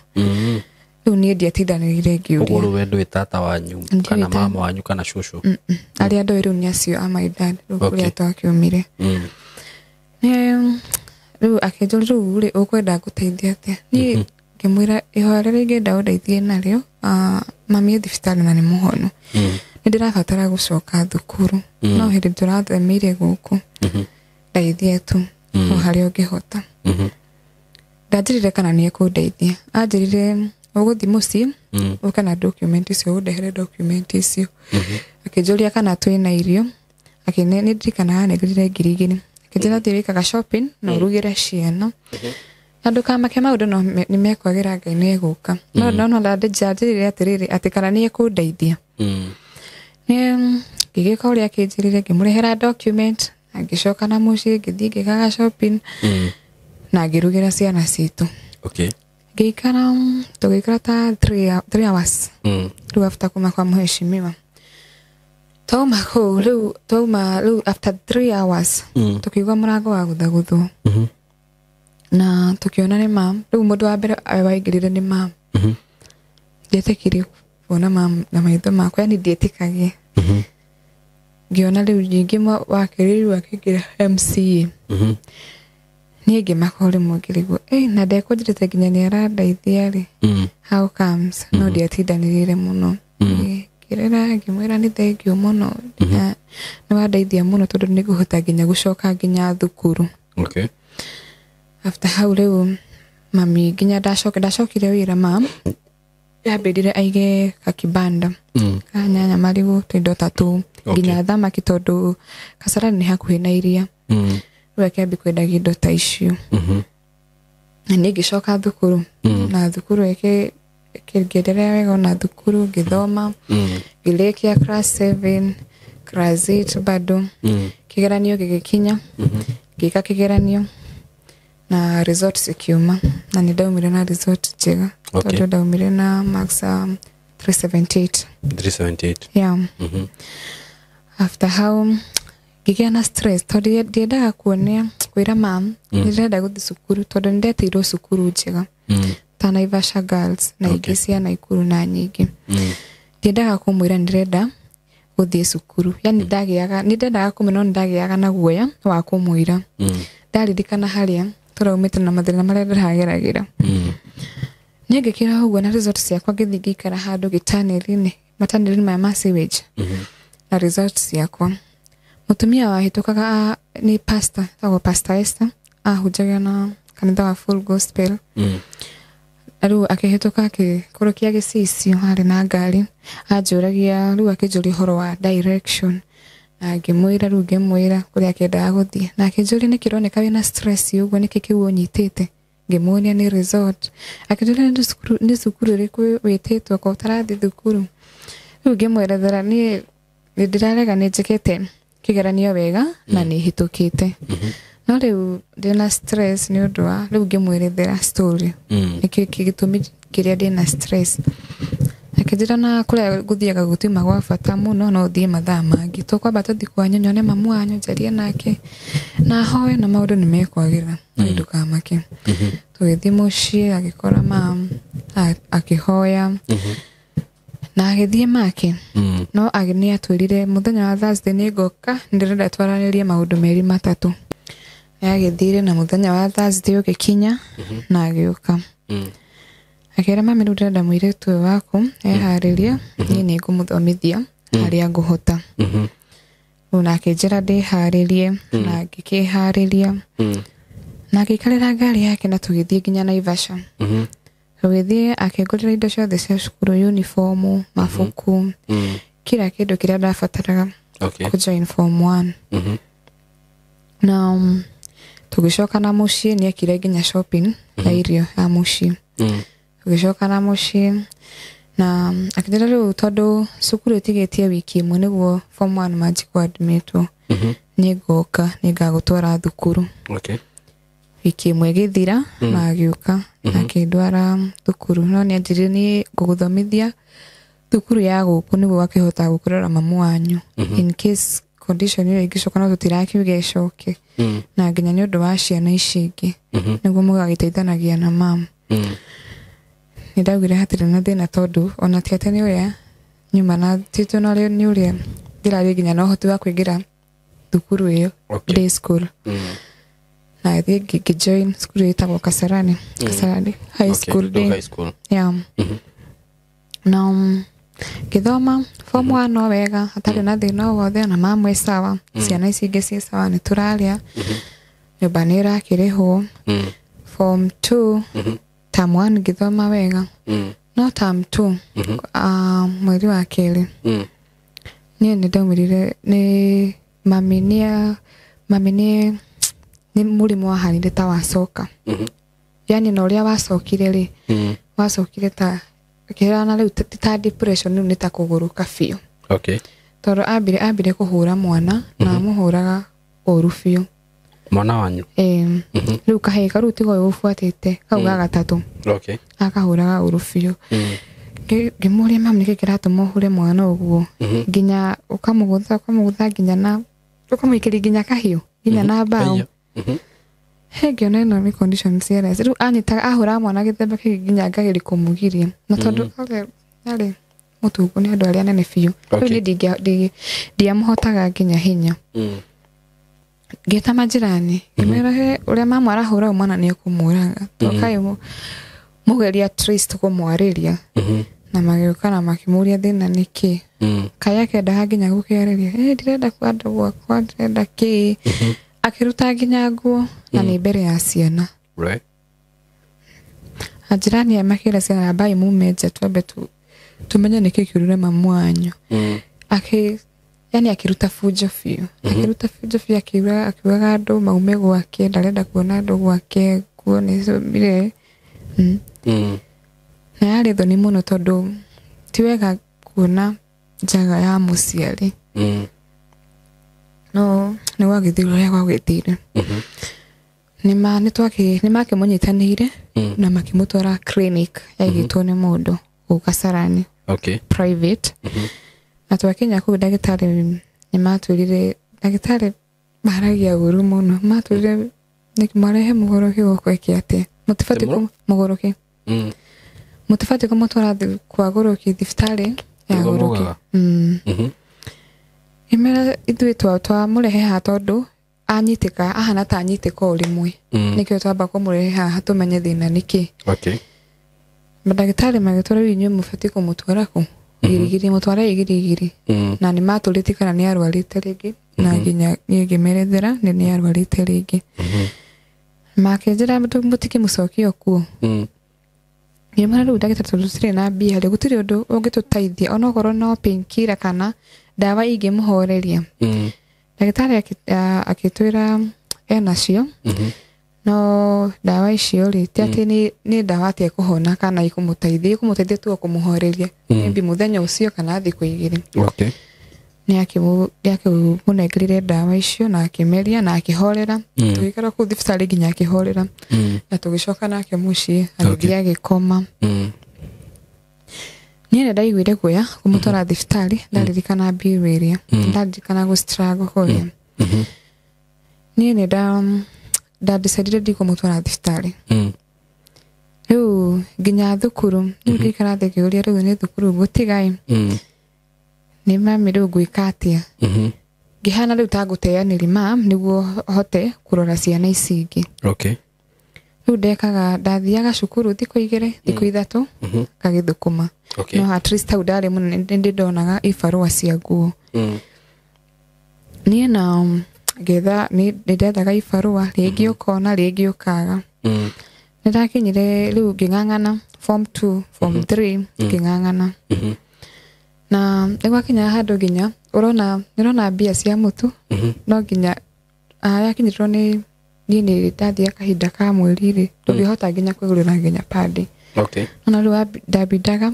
Rĩu niĩ ndiatindanĩire ngĩũria. Ũguo rĩu we ndũĩ tata wanyu, kana mama wanyu, kana cũcũ? Arĩa ndoĩ rĩu nĩ acio a my dad, rĩu kũrĩa twakiumire. Rĩu akĩnjũria rĩu rĩ, ũkwenda ngũteithie atĩa? Niĩ ngĩmwĩra ihoya rĩrĩa ingĩenda ũndeithie narĩo, mami e thibitarĩ na nĩ mũhonu. Nĩ ndĩrabatara gũcoka thukuru, no hĩndĩ tũrathamĩire gũkũ, ndeithie tu, o harĩa ũngĩhota. Ndanjĩrire kana nĩ ekũndeithia. Anjĩrire ũgũthiĩ mũciĩ, ũke na document icio, ũndehere document icio. Akĩnjũria kana twĩna irio, nĩ ndirikanaga anengerire 2,000. Akĩnjĩra thiĩ wĩkaga shopping na ũrugĩre ciana. Na ndũkamake maũndũ no nĩ mekwagĩra Ngai nĩ egũka. No no ndanjĩrire atĩrĩrĩ, atĩ kana nĩ ekũndeithia. Nĩ ngĩgĩka ũrĩa akĩnjĩrire, ngĩmũrehera document, na ngĩcoka na mũciĩ, ngĩthiĩ ngĩkaga shopping, na ngĩrugĩra ciana citũ. Okay. Ngĩikara, tũgĩikara ta 3 hours. Rĩu after kuma kwa mheshimiwa. Twauma kũu rĩu, twauma rĩu after 3 hours, tũkĩigua mũrango wa gũthaguthwo na tũkĩona nĩ mam. Rĩu mũndũ wa mbere waingĩrire nĩ mam. Ndietĩkirie kuona mam na maitho makwa, yani ndietĩkagia. Ngĩona rĩu ningĩ wa kerĩ rĩu akĩingĩra MCA. Niĩ ngĩmaka o rĩmwe, ngĩrigwo, "Ĩ, na ndekũnjĩrĩte nginya nĩ arandeithia rĩ, how comes?" No ndiatindanĩrĩire mũno. Ngĩrĩra, ngĩmwĩra nĩ thengiũ mũno na nĩ wandeithia mũno, tondũ nĩ ngũhota nginya gũcoka nginya thukuru. After hau rĩu mami nginya ndacokire wĩra, mam yambĩrire aige kakibanda ka nyanya, marigũ, tũindo ta tũu, nginya thamaki, tondũ Kasarani nĩ hakuhĩ na iria. Rĩu akĩambia kwendagia indo ta icio na niĩ ngĩcoka thukuru na thukuru ĩkĩngenderea wega, ona thukuru ngĩthoma, ngĩrĩkia class 7, class 8 bado. Kĩgeranio gĩgĩkinya, ngĩka kĩgeranio na results ikiuma, na nĩ ndaumire na result njega, tondũ ndaumire na marks 378. 378. Yeah. After hau ngĩgĩa na stress, tondũ ndiendaga kuonia kwĩra mam nĩ ndĩrenda gũthiĩ cukuru, tondũ nĩ ndetĩirwo cukuru njega ta Naivasha Girls na ingĩ cia Naikuru na nyingĩ. Ndiendaga kũmwĩra nĩ ndĩrenda gũthiĩ cukuru, yani ndagĩaga, nĩ ndendaga kũmwĩra, no nĩ ndagĩaga na guoya wa kũmwĩra. Ndaririkana harĩa tũraumĩte na mathĩna marĩa ndĩrageragĩra. Niĩ ngĩkĩra ũguo na result ciakwa, ngĩthiĩ ngĩikara handũ gĩtanĩri-inĩ, matanĩri maya ma sewage, na result ciakwa. Mũtumia wahĩtũkaga nĩ pastor, etagwo Pastor Esther, ahunjagia na kanitha wa Full Gospel. Na rĩu akĩhĩtũka akĩkũrũkia gĩcicio, harĩ na ngari, anjũragia, rĩu akĩnjũria ũhoro wa direction na ngĩmwĩra, rĩu ngĩmwĩra kũrĩa akĩendaga gũthiĩ, na akĩnjũria, "Nĩkĩ ũroneka wĩna stress ũguo? Nĩkĩ kĩu ũnyitĩte?" Ngĩmuonia nĩ result. Akĩnjũria, "Nĩ cukuru ĩrĩkũ wĩtĩtwo ko ũtarathiĩ thukuru?" Rĩu ngĩmwerethera niĩ nĩ ndĩrarega, nĩ njĩkĩte kĩgeranio wega na nĩ hĩtũkĩte, no rĩu ndĩna stress nĩ ũndũ wa, rĩu ngĩmwerethera story, nĩkĩo gĩtũmi kĩrĩa ndĩna stress. Akĩnjĩra na kũrĩa gũthiaga gũtiuma gwa bata mũno, no ũthiĩ mathaa mangĩ, tũkwamba tũthiĩ kwanyu, nyone mamu wanyu, njarie nake na hoe, na maũndũ nĩ mekwagĩra, no ndũkamake. Tũgĩthiĩ mũciĩ, agĩkora mam akĩhoya na agĩthiĩ make. No nĩ atwĩrire, "Mũthenya wa Thursday nĩ ngoka, ndĩrenda twaranĩrie maũndũ merĩ matatũ." Nĩ agĩthire, na mũthenya wa Thursday ũgĩkinya na agĩũka. Akĩra mami, "Rĩu ndĩrenda mũirĩtu ũyũ waku eharĩrie, niĩ nĩ ngũmũthomithia harĩa ngũhota." Rĩu na akĩnjĩra ndĩharĩrie, na ngĩkĩharĩria na akĩikarĩra ngari yake na tũgĩthiĩ nginya Naivasha. Tũgĩthiĩ, akĩngũrĩra indo ciothe cia cukuru, uniform, mabuku, kila kĩndũ kĩrĩa ndabataraga kũjoin form one. Na tũgĩcoka na mũciĩ, nĩ ekire nginya shopping ya irio ya mũciĩ. Tũgĩcoka na mũciĩ na akĩnjĩra, rĩu tondũ cukuru ĩtigĩtie wiki ĩmwe nĩguo form one manji kũadmitwo, nĩ ngoka, nĩ ngagũtwara thukuru. Wiki ĩmwe ĩgĩthira na agĩũka akĩndwara thukuru, no nĩ anjĩrire, "Niĩ ngũgũthomithia thukuru ya gũkũ nĩguo akĩhota gũkũrora mamu wanyu in case condition ĩyo ĩngĩcoka, no tũtirakiuga ĩcoke, na nginya nĩ ũndũ wa ciana ici ingĩ, nĩguo mũgagĩteithanagia na mam." Nĩ ndaugire hatirĩ na thĩna, tondũ ona ti atĩ nĩ ũrĩa nyuma na ti na nĩ ũrĩa ndĩrarĩ nginya na ũhoti wa kũingĩra thukuru ĩyo day school. Na thiĩ ngĩjoin cukuru ĩtagwo Kasarani High School Rĩu day. High school. Yeah. Na ngĩthoma form one o wega, hatarĩ na thĩna o wothe, na mamwe sawa, ciana ici ingĩ ciĩ sawa, nĩ tũrarĩa, nyũmba nĩ ĩrakĩrĩhwo. Form two, term one ngĩthoma wega, no term two, mweri wa kerĩ, niĩ nĩ ndaumĩrire nĩ mami, nĩ mũrimũ wahanire ta wacoka. Yani na ũrĩa wacokire rĩ, wacokire ta kĩrana rĩu ti ta depression, rĩu nĩ ta kũgũrũka biũ. Tondũ ambire kũhũra mwana na amũhũraga ũru biũ. Mwana wanyu? Ĩĩ. Rĩu kahĩĩ rĩu tiga ũyũ ũbuatĩte kau ga gatatũ. Akahũraga ũru biũ. Ngĩmũria mamu nĩkĩ kĩratũma ũhure mwana ũguo nginya ũkamũgũtha nginya na ũkamũikĩria nginya kahiũ nginya na mbaũ. He ngĩona ĩno nĩ condition serious. Rĩu anyitaga ahũraga mwana gĩthemba kĩngĩ nginya ngageria kũmũgiria na tondũ arĩ mũtungu nĩ andũ arĩa anene biũ. Rĩu niĩ ndiamũhotaga nginya hinya. Ngĩta majirani ngĩmera he ũrĩa mamu arahũra mwana nĩ ekũmũraga tokai mũgeria at least kũmwarĩria. Na magĩũka na makĩmũria thĩna nĩ kĩ. Kaĩ akendaga nginya gũkĩarĩria ndirenda kwandũ gwakwa ndirenda kĩ. Akĩruta nginya nguo na nĩ mbere ya ciana. Ajirani aya makĩra ciana ambai mume nja twambe tumenye nĩkĩ kĩũrire mamu wanyu. Yani akĩruta fujo biũ. Akĩruta fujo biũ akiugaga andũ maume gwake ndarenda kuona andũ gwake nguo nĩ Na yarĩ thoni mũno tondũ ti wega kuona njaga ya mũciari. No nĩ gwagĩthire ũrĩa gwagĩthire. Nĩ makĩmũnyitanĩire na makĩmũtwara clinic yaigĩtwo nĩ mũndũ gũkũ Kasarani. Private. Na twakinya kũu ndagĩtarĩ nĩ matwĩrire ndagĩtarĩ maragia ũru mũno matwĩrire marehe mũgũrũki gũkũ ĩke atĩa mũtibatiĩ mũgũrũki mũtibatiĩ kũmũtwara kwa gũrũki thibitarĩ ya gũrũki. Imera ithuĩ twamũrehe haha tondũ anyitĩka ahana ta anyitĩka o rĩmwe nĩkĩo twamba kũmũrehe haha tũmenye thĩna nĩkĩ. Mandagĩtarĩ magĩtwĩra rĩu inyuĩ mũbatiĩ kũmũtwara kũ Girigiri mũtware Girigiri. Na nĩ matũrĩtie kana nĩ arwarĩte rĩngĩ na nginya niĩ ngĩmerethera nĩ arwarĩte rĩngĩ. Makĩnjĩra mũtikĩmũcokie kuo. Ngĩmera rĩu ndagĩtarĩ tondũ tũtirĩ na mbia rĩ gũtirĩ ũndũ ũngĩtũteithia onokorwo no painkiller kana ndawa ingĩmũhoreria. Ndagĩtarĩ akĩtwĩra enacio no ndawa icio rĩ ti atĩ nĩ ndawa atĩ ekũhona kana ikũmũteithia ikũmũteithia tu o kũmũhoreria maybe mũthenya ũcio kana thikũ igĩrĩ. Nĩ akĩmũnengerire ndawa icio na akĩmeria na akĩhorera. Tũgĩikara kũu thibitarĩ nginya akĩhorera na tũgĩcoka nake mũciĩ agĩthiĩ agĩkoma. Niĩ nĩ ndaiguire guoya kũmũtwara thibitarĩ ndaririkana mbiru ĩrĩa ndaririkana gũ struggle kũrĩa. Niĩ nĩ ndadecidire ndikũmũtwara thibitarĩ. Rĩu nginya thukuru rĩu ngĩikara thĩ ngĩũria rĩu nĩ thukuru ngũtiga ĩ nĩ mami rĩu ngwĩka atĩa. Ngĩhana rĩu ta ngũteanĩria mam nĩguo hote kũrora ciana ici ingĩ. Rĩu ndekaga ndathiaga cukuru thikũ igĩrĩ thikũ ithatũ ngagĩthũkũma. No at least hau ndarĩ mũno nĩ ndonaga ibarũa cia nguo. Niĩ na ngetha nĩ ndethaga ibarũa rĩngĩ ũkona rĩngĩ ũkaga. Nĩ ndakinyire rĩu ngĩng'ang'ana form 2 form 3 ngĩng'ang'ana. Na nĩ gwakinya handũ nginya ũrona nĩrona mbia cia mũtu no nginya yakinyĩrwo nĩ niĩ nĩ ndathiaga kahinda ka mweri rĩ ndũngĩhota nginya kwĩgũrĩra nginya padi. No rĩu ndambindaga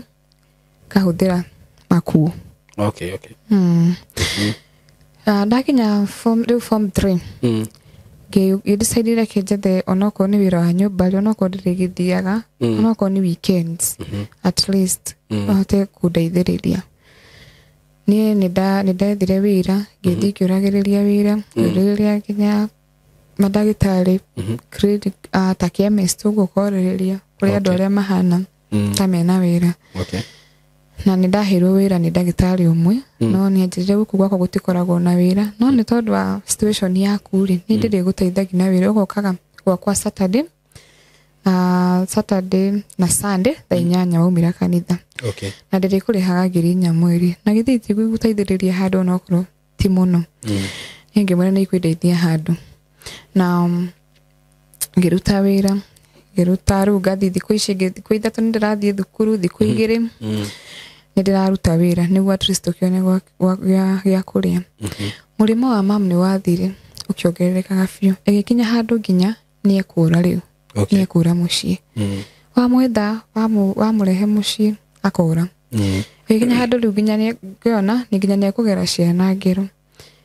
ngahũthĩra makuo. Ndakinya form rĩu form 3 ngĩdecidire reke njethe onokorwo nĩ wĩra wa nyũmba rĩ onokorwo ndĩrĩgĩthiaga onokorwo nĩ weekends at least ahote kũndeithĩrĩria. Niĩ nĩ ndethire wĩra ngĩthiĩ ngĩũragĩrĩria wĩra ngĩũragĩrĩria nginya mandagĩtarĩ clinic ta chemist ũguo ũkorĩrĩria kũrĩ andũ arĩa mahana ta mena wĩra. Na nĩ ndaheirwo wĩra nĩ ndagĩtarĩ ũmwe no nĩ anjĩrire gũkũ gwakwa gũtikoragwo na wĩra no nĩ tondũ wa situation yaku rĩ nĩ ndĩrĩgũteithagia na wĩra ũgokaga gwakwa Saturday Saturday na Sunday thaa 8 waumĩra kanitha. Na ndĩrĩkũrĩhaga 4,000 mweri na githĩ itigũgũteithĩrĩria handũ onokorwo ti mũno. Niĩ ngĩmwĩra nĩ ikwĩndeithia handũ na ngĩruta wĩra ngĩruta rĩu ngathiĩ thikũ ici ingĩ thikũ ithatũ nĩ ndĩrathiĩ thukuru thikũ igĩrĩ nĩ ndĩraruta wĩra nĩguo at least tũkĩone gĩa kũrĩa. Mũrimũ wa mamu nĩ wathire ũkĩongererekaga biũ ĩgĩkinya handũ nginya nĩ ekũra rĩu nĩ ekũra mũciĩ. Wamwetha wamũrehe mũciĩ akũra. Ĩgĩkinya handũ rĩu nginya ngĩona nĩ nginya nĩ ekũgera ciana ngero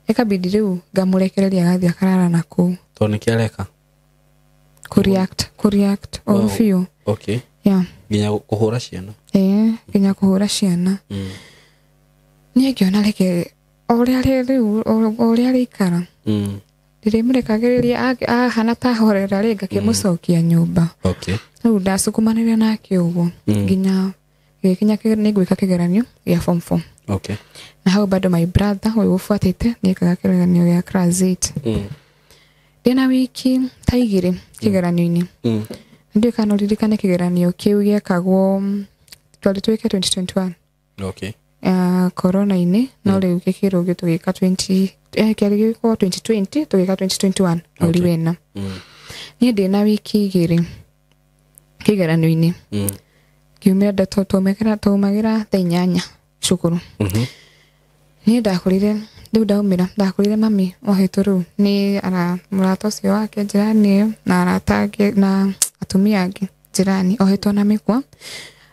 ĩkabidi rĩu ngamũrekereria agathiĩ akarara na kũu. Tondũ nĩkĩ areka? Kũreact ũru biũ. Yeah. Nginya kũhũra ciana. Nginya kũhũra ciana. Niĩ ngĩona reke o ũrĩa rĩu o ũrĩa rĩikara. Ndĩrĩmũrekagĩrĩria ahana ta horera rĩ ngakĩmũcokia nyũmba. Okay. Rĩu ndacukumanĩire nake ũguo nginya gĩgĩkinya nĩ ngwĩka kĩgeranio gĩa form 4. Okay. Na hau bado my brother ũyũ ũbuatĩte nĩekaga kĩgeranio gĩa class 8. Ndĩna wiki ta 2 kĩgeranio-inĩ. Ndiũĩ kana ũririkane kĩgeranio kĩu gĩekagwo twarĩ twĩke 2021. Okay. Corona-inĩ no rĩu gĩkĩrwo tũgĩka 20 kĩarĩ gĩgĩkorwo 2020 tũgĩka 2021 mweri wena. Niĩ ndĩna wiki 2 kĩgeranio-inĩ. Ngiumĩra twaumagĩra thaa 8 cukuru. Niĩ ndakorire rĩu ndaumĩra ndakorire mami ohetwo rĩu nĩ mũrata ũcio wake njĩrani ĩyo na arata angĩ na atumia angĩ njĩrani ohetwo na mĩkwa.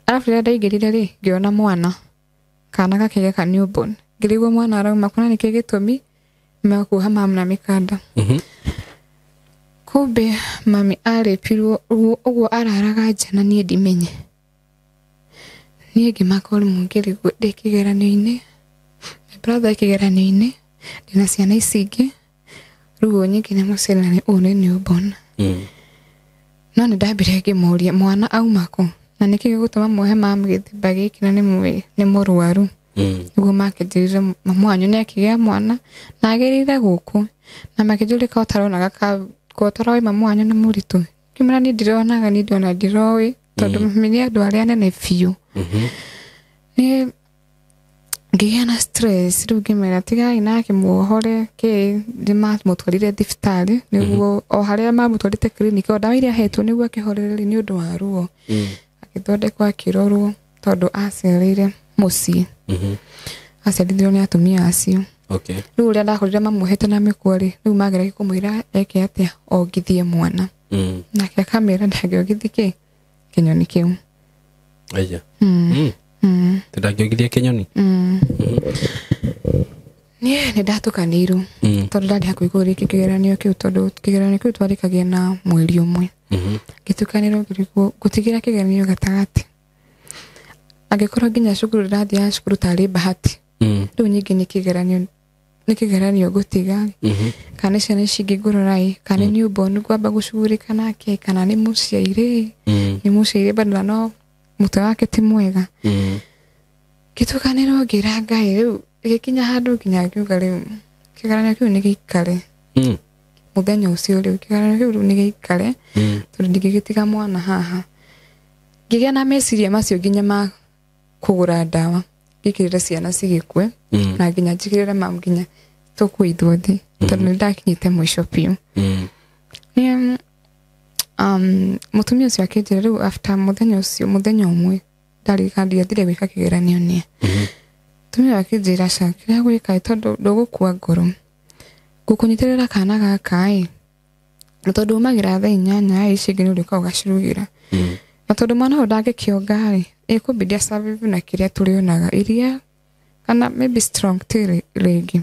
Arabu rĩrĩa ndaingĩrire rĩ ngĩona mwana kana gake gaka newborn ngĩrigwo mwana arauma kuna nĩkĩ gĩtũmi mekuoha mamu na mĩkanda. Kumbe mami arĩpirwo ũguo araraga nja na niĩ ndimenye. Niĩ ngĩmaka rĩmwe ngĩrigwo ndĩ kĩgeranio-inĩ, my brother kĩgeranio-inĩ ndĩna ciana ici ingĩ rĩu ũyũ nyingĩ nĩ mũciari na ũyũ nĩ newborn. No nĩ ndambire ngĩmũria mwana auma kũ na nĩkĩ gĩgũtũma muohe mamu gĩthimba gĩkĩ na nĩ mũrwaru. Nĩguo makĩnjĩrire mamu wanyu nĩ akĩgĩa mwana na agĩrĩire gũkũ na makĩnjũria ka ũtaronaga ka ũtaroĩ mamu wanyu nĩ mũritũ. Ngĩmwĩra niĩ ndironaga niĩ ndona ndiroĩ tondũ mami nĩ andũ arĩa anene biũ. Niĩ ngĩgĩa na stress rĩu ngĩmera tigai nake muohore kĩ nĩmamũtwarire thibitarĩ nĩguo o harĩa mamũtwarĩte clinic o ndawa iria ahetwo nĩguo akĩhorere nĩ ũndũ wa ruo. Agĩthondekwo akĩrorwo tondũ aciarĩire mũciĩ. Aciarithio nĩ atumia acio. Okay. Rĩu ũrĩa ndakorire mamuohete na mĩkwa rĩ rĩu mageragia kũmwĩra eke atĩa ongithie mwana. Nake akamĩra ndangĩongithie kĩ kĩnyoni kĩu. Aya. Ndangĩongithia kĩnyoni? Niĩ nĩ ndatukanĩirwo tondũ ndarĩ hakuhĩ kũrĩkia kĩgeranio kĩu tondũ kĩgeranio kĩu twarĩkagia na mweri ũmwe. Ngĩtukanĩrwo ngĩrigwo ngũtigĩra kĩgeranio gatagatĩ. Angĩkorwo nginya cukuru ndĩrathiaga cukuru tarĩ bahati. Rĩu nyingĩ nĩ kĩgeranio ngũtiga kana nĩ ciana ici ingĩ ngũrora ĩ kana nĩ newborn ngwamba gũcugurĩka nake kana nĩ mũciairĩ nĩ mũciairĩ bado no mũtwe wake ti mwega. Ngĩtukanĩrwo ngĩra Ngai rĩu gĩkinya handũ nginya ngiuga rĩu kĩgeranio kĩu nĩ gĩikare. Mũthenya ũcio rĩu kĩgeranio kĩu rĩu nĩ gĩikare tondũ ndingĩgĩtiga mwana haha. Ngĩgĩa na meciria macio nginya ma kũgũra ndawa ngĩkĩrĩre ciana cigĩkue na nginya njigĩrĩre mamu nginya tũkue ithuothe tondũ nĩ ndakinyĩte mũico biũ. Nĩ mũtumia ũcio akĩnjĩra rĩu after mũthenya ũcio mũthenya ũmwe ndarĩka ndiathire gwĩka kĩgeranio nĩ. Mũtumia akĩnjĩra aca kĩrĩa gwĩka tondũ ndũgũkua ngoro ngũkũnyitĩrĩra kana gaka ĩ na tondũ umagĩra thaa 8 ici ingĩ nĩ ũrĩũka ũgacirugĩra. Na tondũ mwana ũyũ ndangĩkĩonga rĩ ĩkũmbidi asurvive na kĩrĩa tũrĩonaga iria kana maybe strong tea rĩngĩ.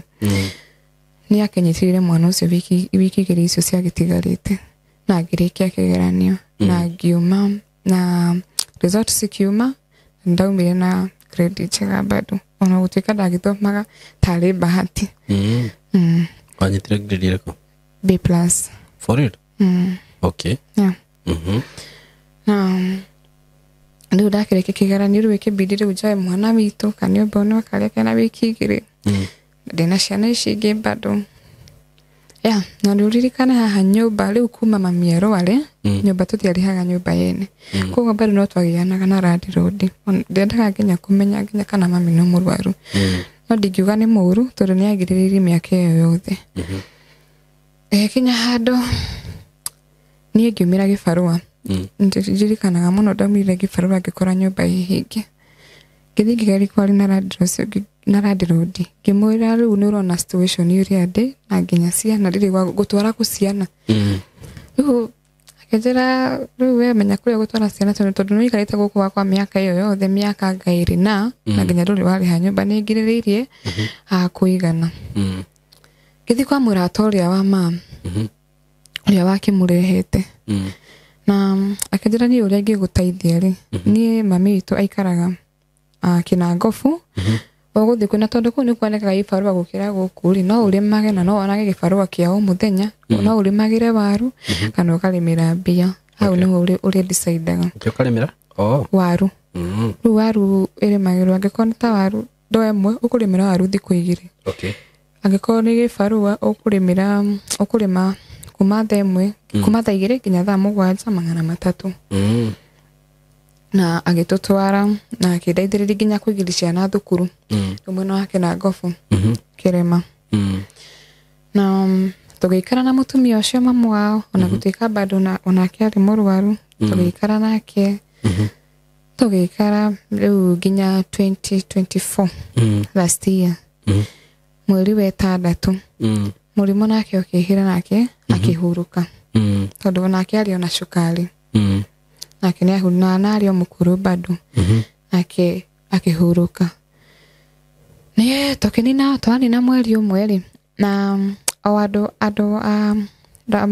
Nĩ akĩnyitĩrĩire mwana ũcio wiki 2 icio ciagĩtigarĩte na ngĩrĩkia kĩgeranio na ngiuma na result cikiuma ndaumire na grade njega bado ona gũtuĩka ndagĩthomaga tarĩ bahati. Wanyitire grade ĩrĩkũ? B+. For real? Okay. Yeah. Na rĩu ndakĩrĩkia kĩgeranio rĩu ĩkĩbidi rĩu njoe mwana witũ kana newborn karĩa kena wiki 2 ndĩna ciana ici ingĩ bado. Yeah, na rĩu ririkane haha nyũmba rĩu kuma mami arware nyũmba tũtiarĩhaga nyũmba yene. Koguo bado no twagĩanaga na landlord. Ndiendaga nginya kũmenya nginya kana mami no mũrwaru. No ndingiuga nĩ mũru tondũ nĩ agirĩrĩirie mĩaka ĩyo yothe. Kinya handũ niĩ ngiumĩra gĩbarũa. Ndirikanaga mũno ndaumire gĩbarũa ngĩkora nyũmba ĩ hinge. Ngĩthiĩ ngĩgeria kwaria na landlord ũcio na landlord ngĩmwĩra rĩu nĩ ũrona situation ũrĩa ndĩ na nginya ciana ndirĩ gũtwara kũ ciana. Rĩu akĩnjĩra rĩu we menya kũrĩa gũtwara ciana tondũ nĩ ũikarĩte gũkũ gwakwa mĩaka ĩyo yothe mĩaka anga ĩrĩ na nginya ndũrĩ warĩha nyũmba nĩ ngirĩrĩirie kũigana. Ngĩthiĩ kwa mũrata ũrĩa wa mama ũrĩa wakĩmũrehete. Na akĩnjĩra niĩ ũrĩa ingĩgũteithia rĩ, niĩ mami witũ aikaraga Kĩnangobu, ũgũthiĩ kwĩna tondũ kũu nĩ kuonekaga ibarũa gũkĩra gũkũ rĩ, no ũrĩmage na no wonage gĩbarũa kĩa o mũthenya, no ũrĩmagĩre waru kana ũkarĩmĩra mbia. Hau nĩho ũrĩ decidaga. Ũkarĩmĩra? Oh. Waru. Rĩu waru ĩrĩmagĩrwo angĩkorwo nĩ ta waru ndoo ĩmwe ũkũrĩmĩra waru thikũ 2. Okay. Angĩkorwo nĩ gĩbarũa ũkũrĩmĩra ũkũrĩma kuma thaa 1 kuma thaa 2 nginya thaa 7 300. Na agĩtũtwara na akĩndeithĩrĩria nginya kũingĩria ciana thukuru. Mwena wa Kĩnangobu kĩrĩma. Na tũgĩikara na mũtumia ũcio mamu wao ona gũtuĩka bado onake arĩ mũrwaru, tũgĩikara nake. Tũgĩikara rĩu nginya 2024 last year. Mweri wa 6 mũrimũ nake ũkĩhĩra nake akĩhurũka. Tondũ onake arĩ ona cukari. Nake nĩ ahurũka na arĩ o mũkũrũ bado. Nake akĩhurũka. Nĩ tũkĩnina twanina mweri ũmwe rĩ, na o andũ a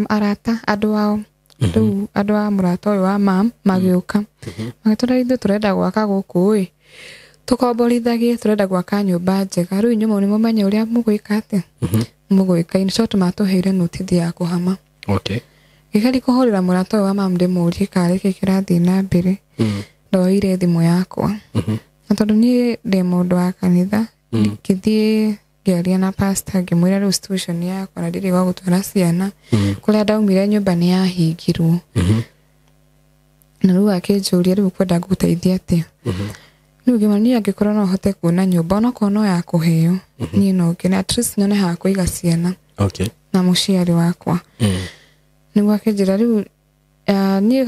arata andũ ao rĩu andũ a mũrata ũyũ wa mam magĩũka. Magĩtwĩra ithuĩ tũrenda gwaka gũkũ ĩ, tũkomborithagie, tũrenda gwaka nyũmba njega, rĩu inyuĩ nĩ mũmenye ũrĩa mũgwĩka atĩa, mũgwĩka. In short matũheire notithi ya kũhama. Okay. Ngĩgeria kũhũrĩra mũrata ũyũ wa mam ndĩmũrie karĩ kĩ kĩrathiĩ na mbere, ndoire thimũ yakwa. Na tondũ niĩ ndĩ mũndũ wa kanitha, ngĩthiĩ ngĩaria na pastor ngĩmwĩra rĩu situation yakwa na ndirĩ gwa gũtwara ciana, kũrĩa ndaumire nyũmba nĩ yahingirwo. Na rĩu akĩnjũria rĩu ũkwenda ngũteithie atĩa. Rĩu ngĩmwĩra niĩ angĩkorwo no hote kuona nyũmba onokorwo no ya kũheo, niĩ no ngene at least nyone ha kũiga ciana. Okay. Na mũciari wakwa. Nĩguo akĩnjĩra rĩu niĩ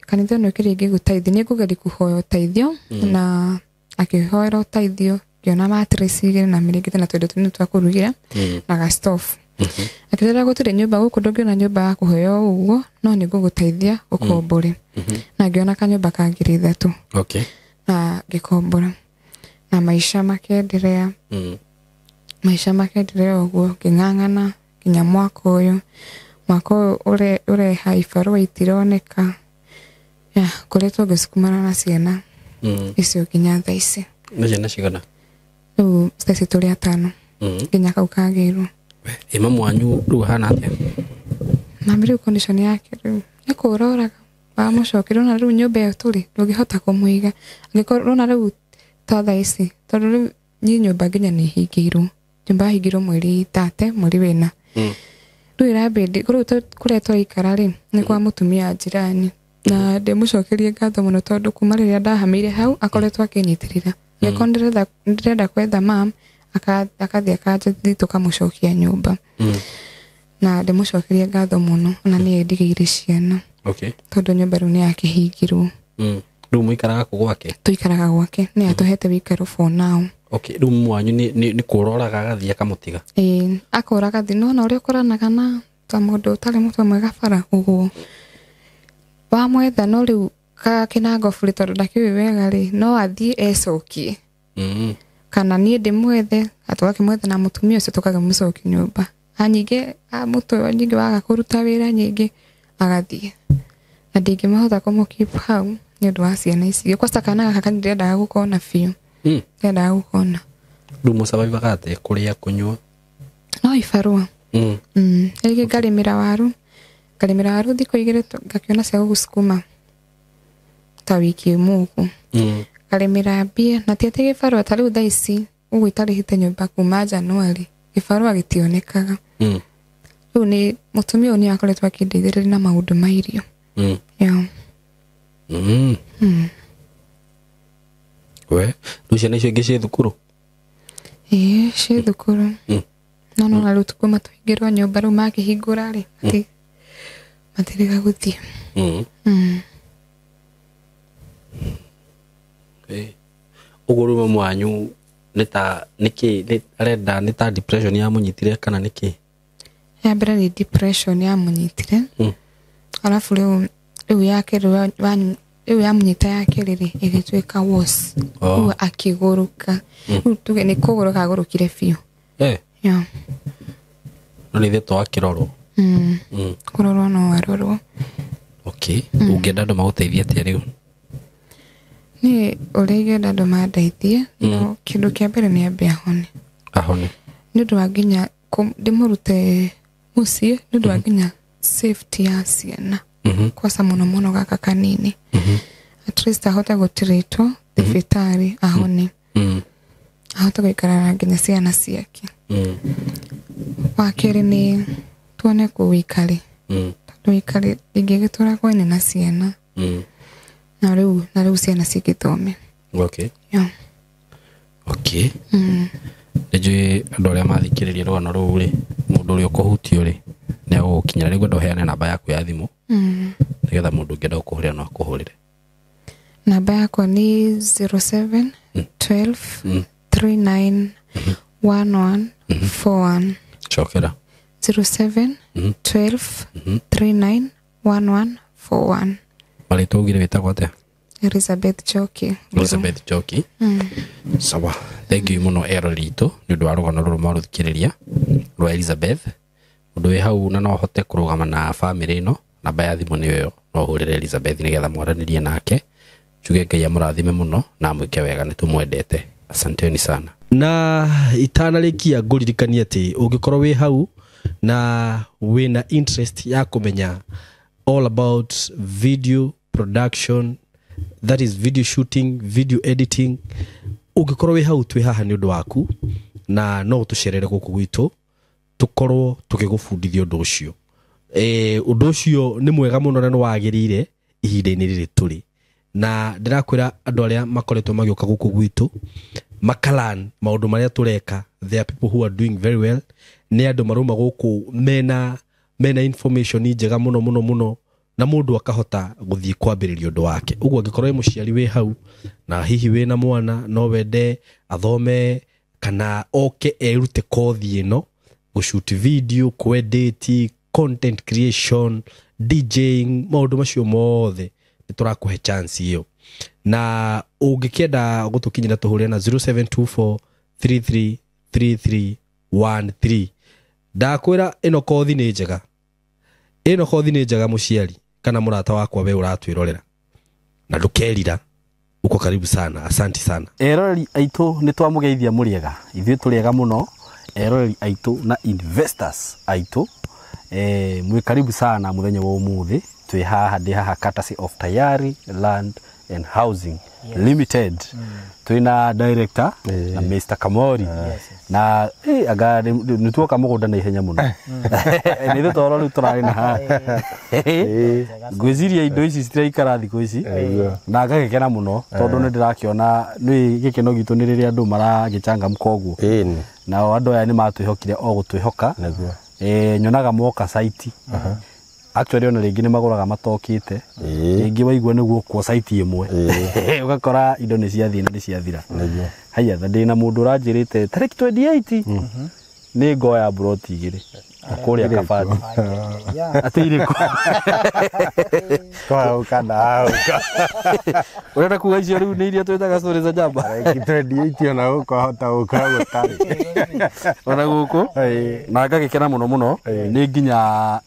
kanitha ĩno kĩrĩa ingĩgũteithia nĩ ngũgeria kũhoya ũteithio, na akĩhoera ũteithio ngĩona mattress 2 na mĩrĩngĩti na tũindo tũnini twa kũrugĩra na ga stove. Akĩnjĩra gũtirĩ nyũmba gũkũ, ndũngĩona nyũmba ya kũheo ũguo, no nĩ ngũgũteithia ũkombore. Na ngĩona kanyũmba ka 3,000. Okay. Na ngĩkombora. Na maisha makenderea. Maisha makenderea ũguo ngĩng'ang'ana nginya mwaka ũyũ. Mwaka ũyũ ũreha ibarũa itironeka. Ya, ngoretwo ngĩsukumana na ciana icio nginya thaa ici. Nĩ ciana cigana? Rĩu thaa ici tũrĩ 5. Nginya kau kagĩirwo. Ĩ mamu wanyu rĩu ahana atĩa? Mami rĩu condition yake rĩu nĩ kũũra oraga. Wamũcokeria ona rĩu nyũmba ĩyo tũrĩ ndũngĩhota kũmũiga. Angĩkorwo ona rĩu ta thaa ici, tondũ rĩu niĩ nyũmba nginya nĩ hingĩirwo. Nyũmba yahingirwo mweri 3, mweri 4. Rĩu ĩrambĩndĩ rĩu kũrĩa tũraikara rĩ nĩ kwa mũtumia jirani. Na ndĩmũcokerie ngatho mũno tondũ kuma rĩrĩa ndahamĩire hau akoretwo akĩnyitĩrĩra. Angĩkorwo ndĩrenda kwetha mam, akathiĩ akanjĩthiĩ tũkamũcokia nyũmba. Na ndĩmũcokerie ngatho mũno ona nĩye ndigĩire ciana. Okay. Tondũ nyũmba rĩu nĩ yakĩhingirwo. Rĩu mũikaraga kũ gwake? Tũikaraga gwake, nĩ atũhete wĩikaro for now. Okay, rĩu mamu wanyu nĩ kũũra oraga agathiĩ akamũtiga? Ĩĩ, akũra agathiĩ, no ona ũrĩa ũkoranaga na ta mũndũ ũtarĩ mũtwe mwega bara ũguo. Wamwetha no rĩu Kĩnangobu rĩ tondũ ndakĩũĩ wega rĩ, no athiĩ ecokie. Kana niĩ ndĩmwethe, tũgakĩmwetha na mũtumia ũcio tũkakĩmũcokia nyũmba. Nyingĩ mũtwe nyingĩ waga kũruta wĩra nyingĩ agathiĩ. Na ndingĩmũhota kũmũ-keep hau nĩ ũndũ wa ciana ici. Kwanza kana gaka ndĩrendaga gũkona biũ. Ndĩrendaga gũkona. Rĩu mũcabaibaga atĩa kũrĩa kũnyua? No ibarũa. Rĩngĩ ngarĩmĩra waru. Ngarĩmĩra waru thikũ 2 ngakĩona cia gũgũcukuma ta wiki ĩmwe ũguo. Ngarĩmĩra mbia na ti atĩ gĩbarũa ta rĩu thaa ici ũguo itarĩhĩte nyũmba kuma January, gĩbarũa gĩtionekaga. Rĩu nĩ mũtumia ũyũ nĩ akoretwo akĩndeithĩrĩria na maũndũ ma irio. Yeah. We, rĩu ciana icio ingĩ ciĩ thukuru? Ĩĩ, ciĩ thukuru. No nona rĩu kuma twaingĩrwo nyũmba rĩu makĩhingũra rĩ, matirĩga gũthiĩ. Ũguo rĩu mamu wanyu nĩ ta nĩkĩ arenda nĩ ta depression yamũnyitire kana nĩkĩ? Ya mbere nĩ depression yamũnyitire. Arabu rĩu ya kerĩ rĩu yamũnyita ya kerĩ rĩ ĩgĩtuĩka worse. Rĩu akĩgũrũka. Rĩu tuge nĩ kũgũrũka agũrũkire biũ. Yeah. No nĩ ithe to akĩrorwo. Kũrorwo no arorwo. Okay, ũngĩenda andũ magũteithie atĩa rĩu? Niĩ ũrĩa ingĩenda andũ mandeithie, no kĩndũ kĩa mbere nĩ ambe ahone. Ahone. Nĩ ũndũ wa nginya ndĩmũrute mũciĩ, nĩ ũndũ wa nginya safety ya ciana. Kwaca mũno mũno gaka kanini. At least ahote gũtirĩtwo thibitarĩ ahone. Ahote gũikara na nginya ciana ciake. Wa kerĩ nĩ tuone kũ wĩikare. Tondũ wĩikare ndingĩgĩtũra kwene na ciana. Na rĩu ciana cigĩthome. Okay. Yeah. Okay. Nĩnjũĩ andũ arĩa mathikĩrĩria rũgano rũu rĩ, mũndũ ũrĩa ũkũhutio rĩ, nĩ agũgũkinyĩra. Rĩu ngwenda ũheane namba yaku ya thimũ, nĩgetha mũndũ ũngĩenda gũkũhũrĩra no akũhũrĩre. Namba yakwa nĩ 07 12 39 11 41. Cokera. 07 12 39 11 41. Marĩtwa ugire wĩtagwo atĩa? Elizabeth Njoki. Elizabeth Njoki. Sawa. Thank you mũno eroreri itũ nĩ ũndũ wa rũgano rũrũ mwarũthikĩrĩria rwa Elizabeth. Ũndũ wĩ hau na no ũhote kũrũgama na bamĩrĩ ĩno, namba ya thimũ nĩyo ĩyo, no ũhũrĩre Elizabeth nĩgetha mwaranĩrie nake. Njuge Ngai amũrathime mũno na amwĩke wega, nĩ tũmwendete. Asanteni sana. Na itanarĩkia ngũririkanie atĩ ũngĩkorwo wĩ hau na wĩna interest ya kũmenya all about video production, that is video shooting, video editing, ũngĩkorwo wĩ hau twĩ haha nĩ ũndũ waku, na no ũtũcerere gũkũ gwitũ tũkorwo tũgĩgũbundithia ũndũ ũcio. Ũndũ ũcio nĩ mwega mũno na nĩ wagĩrĩire ihinda-inĩ rĩrĩ tũrĩ. Na ndĩrakwĩra andũ arĩa makoretwo magĩũka gũkũ gwitũ makalan maũndũ marĩa tũreka, there are people who are doing very well. Nĩ andũ marauma gũkũ mena information njega mũno mũno mũno, na mũndũ akahota gũthiĩ kwambĩrĩria ũndũ wake. Ũguo angĩkorwo wĩ mũciari wĩ hau na hihi wĩna mwana no wende athome kana oke erute kothi ĩno, gũshoot video, kwedit, content creation, DJing, maũndũ macio mothe nĩ tũrakũhe chance ĩyo. Na ũngĩkĩenda gũtũkinyĩra tũhũrĩre na 0724 33 3313. Ndakwĩra ĩno kothi nĩ njega. Ĩno kothi nĩ njega mũciari kana mũrata wakwa we ũratwĩrorera, na ndũkerira. Uko karibu sana, asante sana. Eroreri aitũ nĩ twamũgeithia mũrĩega, ithuĩ tũrĩega mũno. Eroreri aitũ na investors aitũ, mwĩ karibu sana mũthenya wa ũmũthĩ. Twĩ haha, ndĩ haha courtesy of Tayari Land and Housing Limited. Twĩna director na Mr. Kamori. Na anga nĩ tuoka mũgũnda na ihenya mũno. Nĩ ithuĩ toro rĩu tũrarĩ na haha. Ngwĩciria indo ici citiraikara thikũ ici, na ngagĩkena mũno tondũ nĩ ndĩrakĩona nĩ gĩkeno gitũ nĩ rĩrĩa andũ maragĩcangamka ũguo. Nao andũ aya nĩ matwĩhokire o gũtwĩhoka. Nyonaga moka site. Actually ona rĩngĩ nĩ magũraga matokĩte, rĩngĩ waigua nĩguo kwa site ĩmwe, ũgakora indo nĩ ciathiĩ na nĩ ciathira. Haiya, ndĩna mũndũ ũranjĩrĩte tarĩki 28 nĩ ngoya broti igĩrĩ kũrĩa Kabati. Atĩ irĩkũ? Ũrenda kuga icio rĩu nĩ iria twĩtaga story za njamba? Tarĩki 28 ona gũkũ ahota gũkora gũtarĩ. Ona gũkũ? Na ngagĩkena mũno mũno nĩ nginya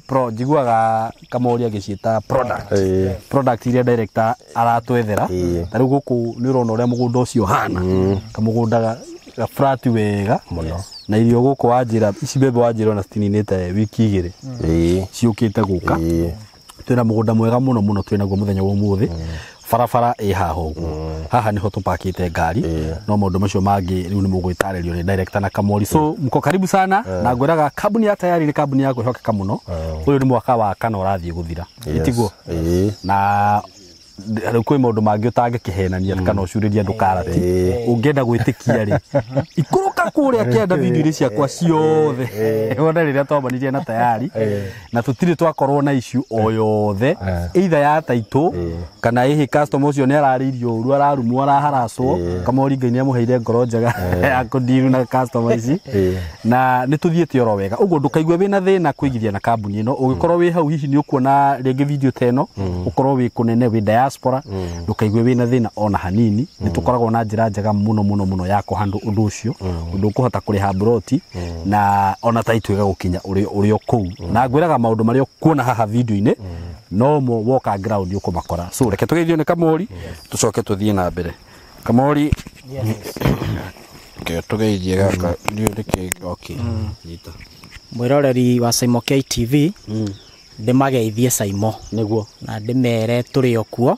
pro njiguaga Kamori agĩciĩta product. Product iria director aratwethera. Ta rĩu gũkũ nĩ ũrona ũrĩa mũgũnda ũcio ũhana. Kamũgũnda ga flat wega mũno. Na irio gũkũ wanjĩra ici mbembe wanjĩra ona citininĩte wiki igĩrĩ ciũkĩte gũka. Twĩna mũgũnda mwega mũno mũno twĩnaguo mũthenya wa ũmũthĩ. Barabara ĩ haha ũguo. Haha nĩho tũpakĩte ngari, no maũndũ macio mangĩ rĩu nĩ mũgwĩtarĩrio nĩ director na Kamori. So mko karibu sana, na ngwĩraga kambuni ya Tayari nĩ kambuni ya kwĩhokeka mũno. Ũyũ nĩ mwaka wa kana ũrathiĩ gũthira. Itiguo? Na rĩu kwĩ maũndũ mangĩ ũtangĩkĩhenania kana ũcurĩrie andũ karati. Ũngĩenda gwĩtĩkia rĩ, ikũrũka kũrĩa kĩanda video-inĩ ciakwa ciothe. Wona rĩrĩa twamanirie na Tayari, na tũtirĩ twakorwo na issue o yothe, either ya taitũ kana ĩhĩ customer ũcio nĩ ararĩirio ũru, ararumwo, araharacwo. Kamori Ngai nĩ amũheire ngoro njega ya kũndiru na customer ici, na nĩ tũthiĩte oro wega. Ũguo ndũkaigue wĩna thĩna kũigithia na kambuni ĩno. Ũngĩkorwo wĩ hau hihi nĩ ũkuona rĩngĩ video ta ĩno, ũkorwo wĩ kũnene wĩ diaspora diaspora ndũkaigue wĩna thĩna ona hanini. Nĩ tũkoragwo na njĩra njega mũno mũno mũno ya kũhandle ũndũ ũcio, ũndũ ũkũhota kũrĩha mburoti na ona taitũ ĩgagũkinya ũrĩ o kũu. Na ngwĩraga maũndũ marĩa ũkuona haha video-inĩ no mo woka ground ũkũmakora. So reke tũgeithio nĩ Kamori, tũcoke tũthiĩ na mbere. Kamori, ke tũgeithie gaka ndiũ nĩkĩ. Okay, nyita. Mwĩroreri wa Saimo KTV, ndĩmageithie Saimo. Nĩguo. Na ndĩmere tũrĩ o kuo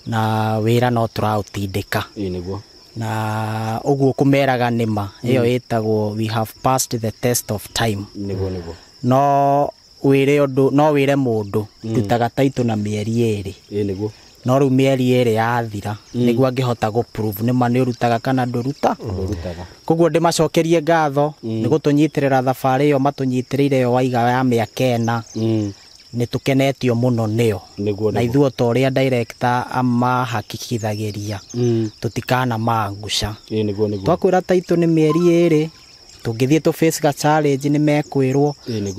na wĩra no tũraũtindĩka. Ĩĩ nĩguo. Na ũguo kũmeraga nĩma ĩyo ĩtagwo we have passed the test of time. Nĩguo nĩguo. No wĩre ũndũ, no wĩre mũndũ ndutaga taitũ na mĩeri 2. Ĩĩ nĩguo. No rĩu mĩeri 2 yathira nĩguo angĩhota gũ prove nĩma nĩ ũrutaga kana ndũruta. Ndũrutaga. Koguo ndĩmacokerie ngatho nĩ gũtũnyitĩrĩra thabarĩ ĩyo matũnyitĩrĩire ĩyo waiga ya mĩaka 4. Nĩ tũkenetio mũno nĩo. Nĩguo. Na ithuĩ ta ũrĩa director amahakikithagĩria tũtikana mangusha. Ĩĩ nĩguo nĩguo. Twakwĩra taitũ nĩ mĩeri 2 tũngĩthiĩ tũ face ga challenge nĩ mekwĩrwo.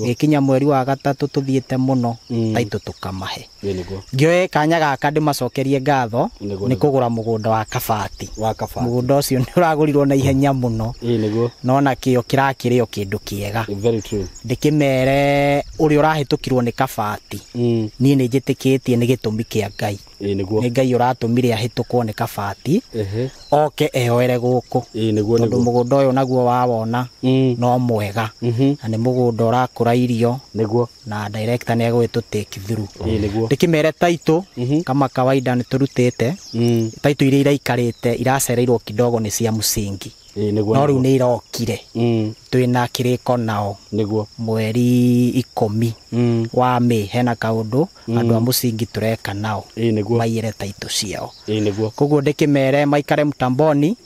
Gĩkinya mweri wa 3 tũthiĩte mũno taitũ tũkamahe. Ĩĩ nĩguo. Ngĩoe kanya gaka ndĩmacokerie ngatho nĩ kũgũra mũgũnda wa Kabati. Wa Kabati. Mũgũnda ũcio nĩ ũragũrirwo na ihenya mũno. Ĩĩ nĩguo. No na kĩo kĩrakĩrĩo kĩndũ kĩega. Very true. Ndĩkĩmere ũrĩa ũrahĩtũkirwo nĩ Kabati. Niĩ nĩ njĩtĩkĩtie nĩ gĩtũmi kĩa Ngai. Ĩĩ nĩguo. Nĩ Ngai ũratũmire ahĩtũkwo nĩ Kabati. Oke eyoere gũkũ. Ĩĩ nĩguo nĩguo. Tondũ mũgũnda ũyũ naguo wawona no mwega. Na nĩ mũgũnda ũrakũra irio. Nĩguo. Na director nĩ egũgĩtũ take through. Ĩĩ nĩguo. Ndĩkĩmere taitũ kama kawaida nĩ tũrutĩte. Taitũ iria iraikarĩte iracereirwo kidogo nĩ cia mũcingi. Ĩĩ nĩguo. No rĩu nĩ irokire. Twĩna kĩrĩko nao. Nĩguo. Mweri 10 wa Mĩĩ hena kaũndũ andũ a mũcingi tũreka nao. Ĩĩ nĩguo. Maiyĩre taitũ ciao. Ĩĩ nĩguo. Koguo ndĩkĩmere maikare mtamboni.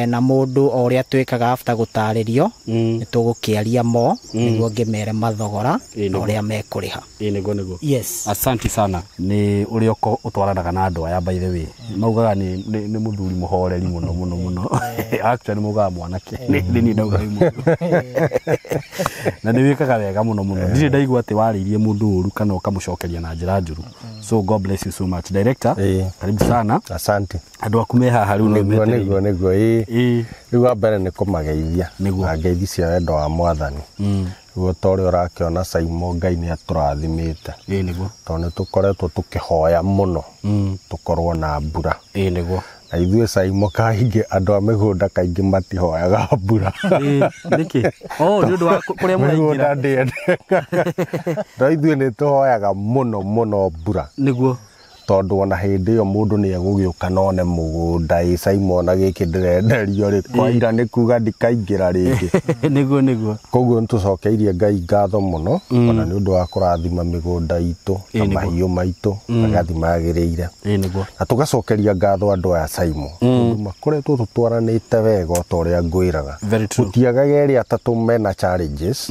Na mũndũ o ũrĩa twĩkaga after gũtarĩrio nĩ tũgũkĩaria mo nĩguo ngĩmere mathogora na ũrĩa mekũrĩha. Ĩĩ nĩguo nĩguo. Yes. Asante sana. Nĩ ũrĩa ũtwaranaga na andũ aya by the way. Maugaga nĩ mũthuri mũhoreri mũno mũno mũno. Actually maugaga mwanake. Nĩ niĩ ndauga wĩ mũndũ. Na nĩ wĩkaga wega mũno mũno. Ndirĩ ndaigua atĩ warĩirie mũndũ ũru kana ũkamũcokeria na njĩra njũru. So God bless you so much. Director, karibu sana. Asante. Andũ aku me haha rĩu no metereire. Nĩguo nĩguo. Ĩĩ. Rĩu wa mbere nĩ kũmageithia. Nĩguo. Na ngeithi cia wendo wa Mwathani. Rĩu ta ũrĩa ũrakĩona Saimo Ngai nĩ atũrathimĩte. Ĩĩ nĩguo. Tondũ nĩ tũkoretwo tũkĩhoya mũno tũkorwo na mbura. Ĩĩ nĩguo. Na ithuĩ Saimo kaingĩ andũ a mĩgũnda kaingĩ matihoyaga mbura. Ĩĩ nĩkĩ? Oh, nĩ ũndũ wa kũrĩa mũraingĩra. Mĩgũnda ndĩendekaga. No ithuĩ nĩ tũhoyaga mũno mũno mbura. Nĩguo. Tondũ ona hĩndĩ ĩyo mũndũ nĩ egũgĩũka na one mũgũnda ĩ Saimo ona gĩkĩ ndĩrenderio rĩ kwaira nĩ kuga ndikaingĩra rĩngĩ. Nĩguo nĩguo. Koguo nĩ tũcokeirie Ngai ngatho mũno ona nĩ ũndũ wa kũrathima mĩgũnda itũ na mahiũ maitũ magathiĩ magĩrĩire. Ĩĩ nĩguo. Na tũgacokeria ngatho andũ aya Saimo tondũ makoretwo tũtwaranĩte wega o ta ũrĩa ngwĩraga. Very true. Gũtiagaga erĩ atatũ mena challenges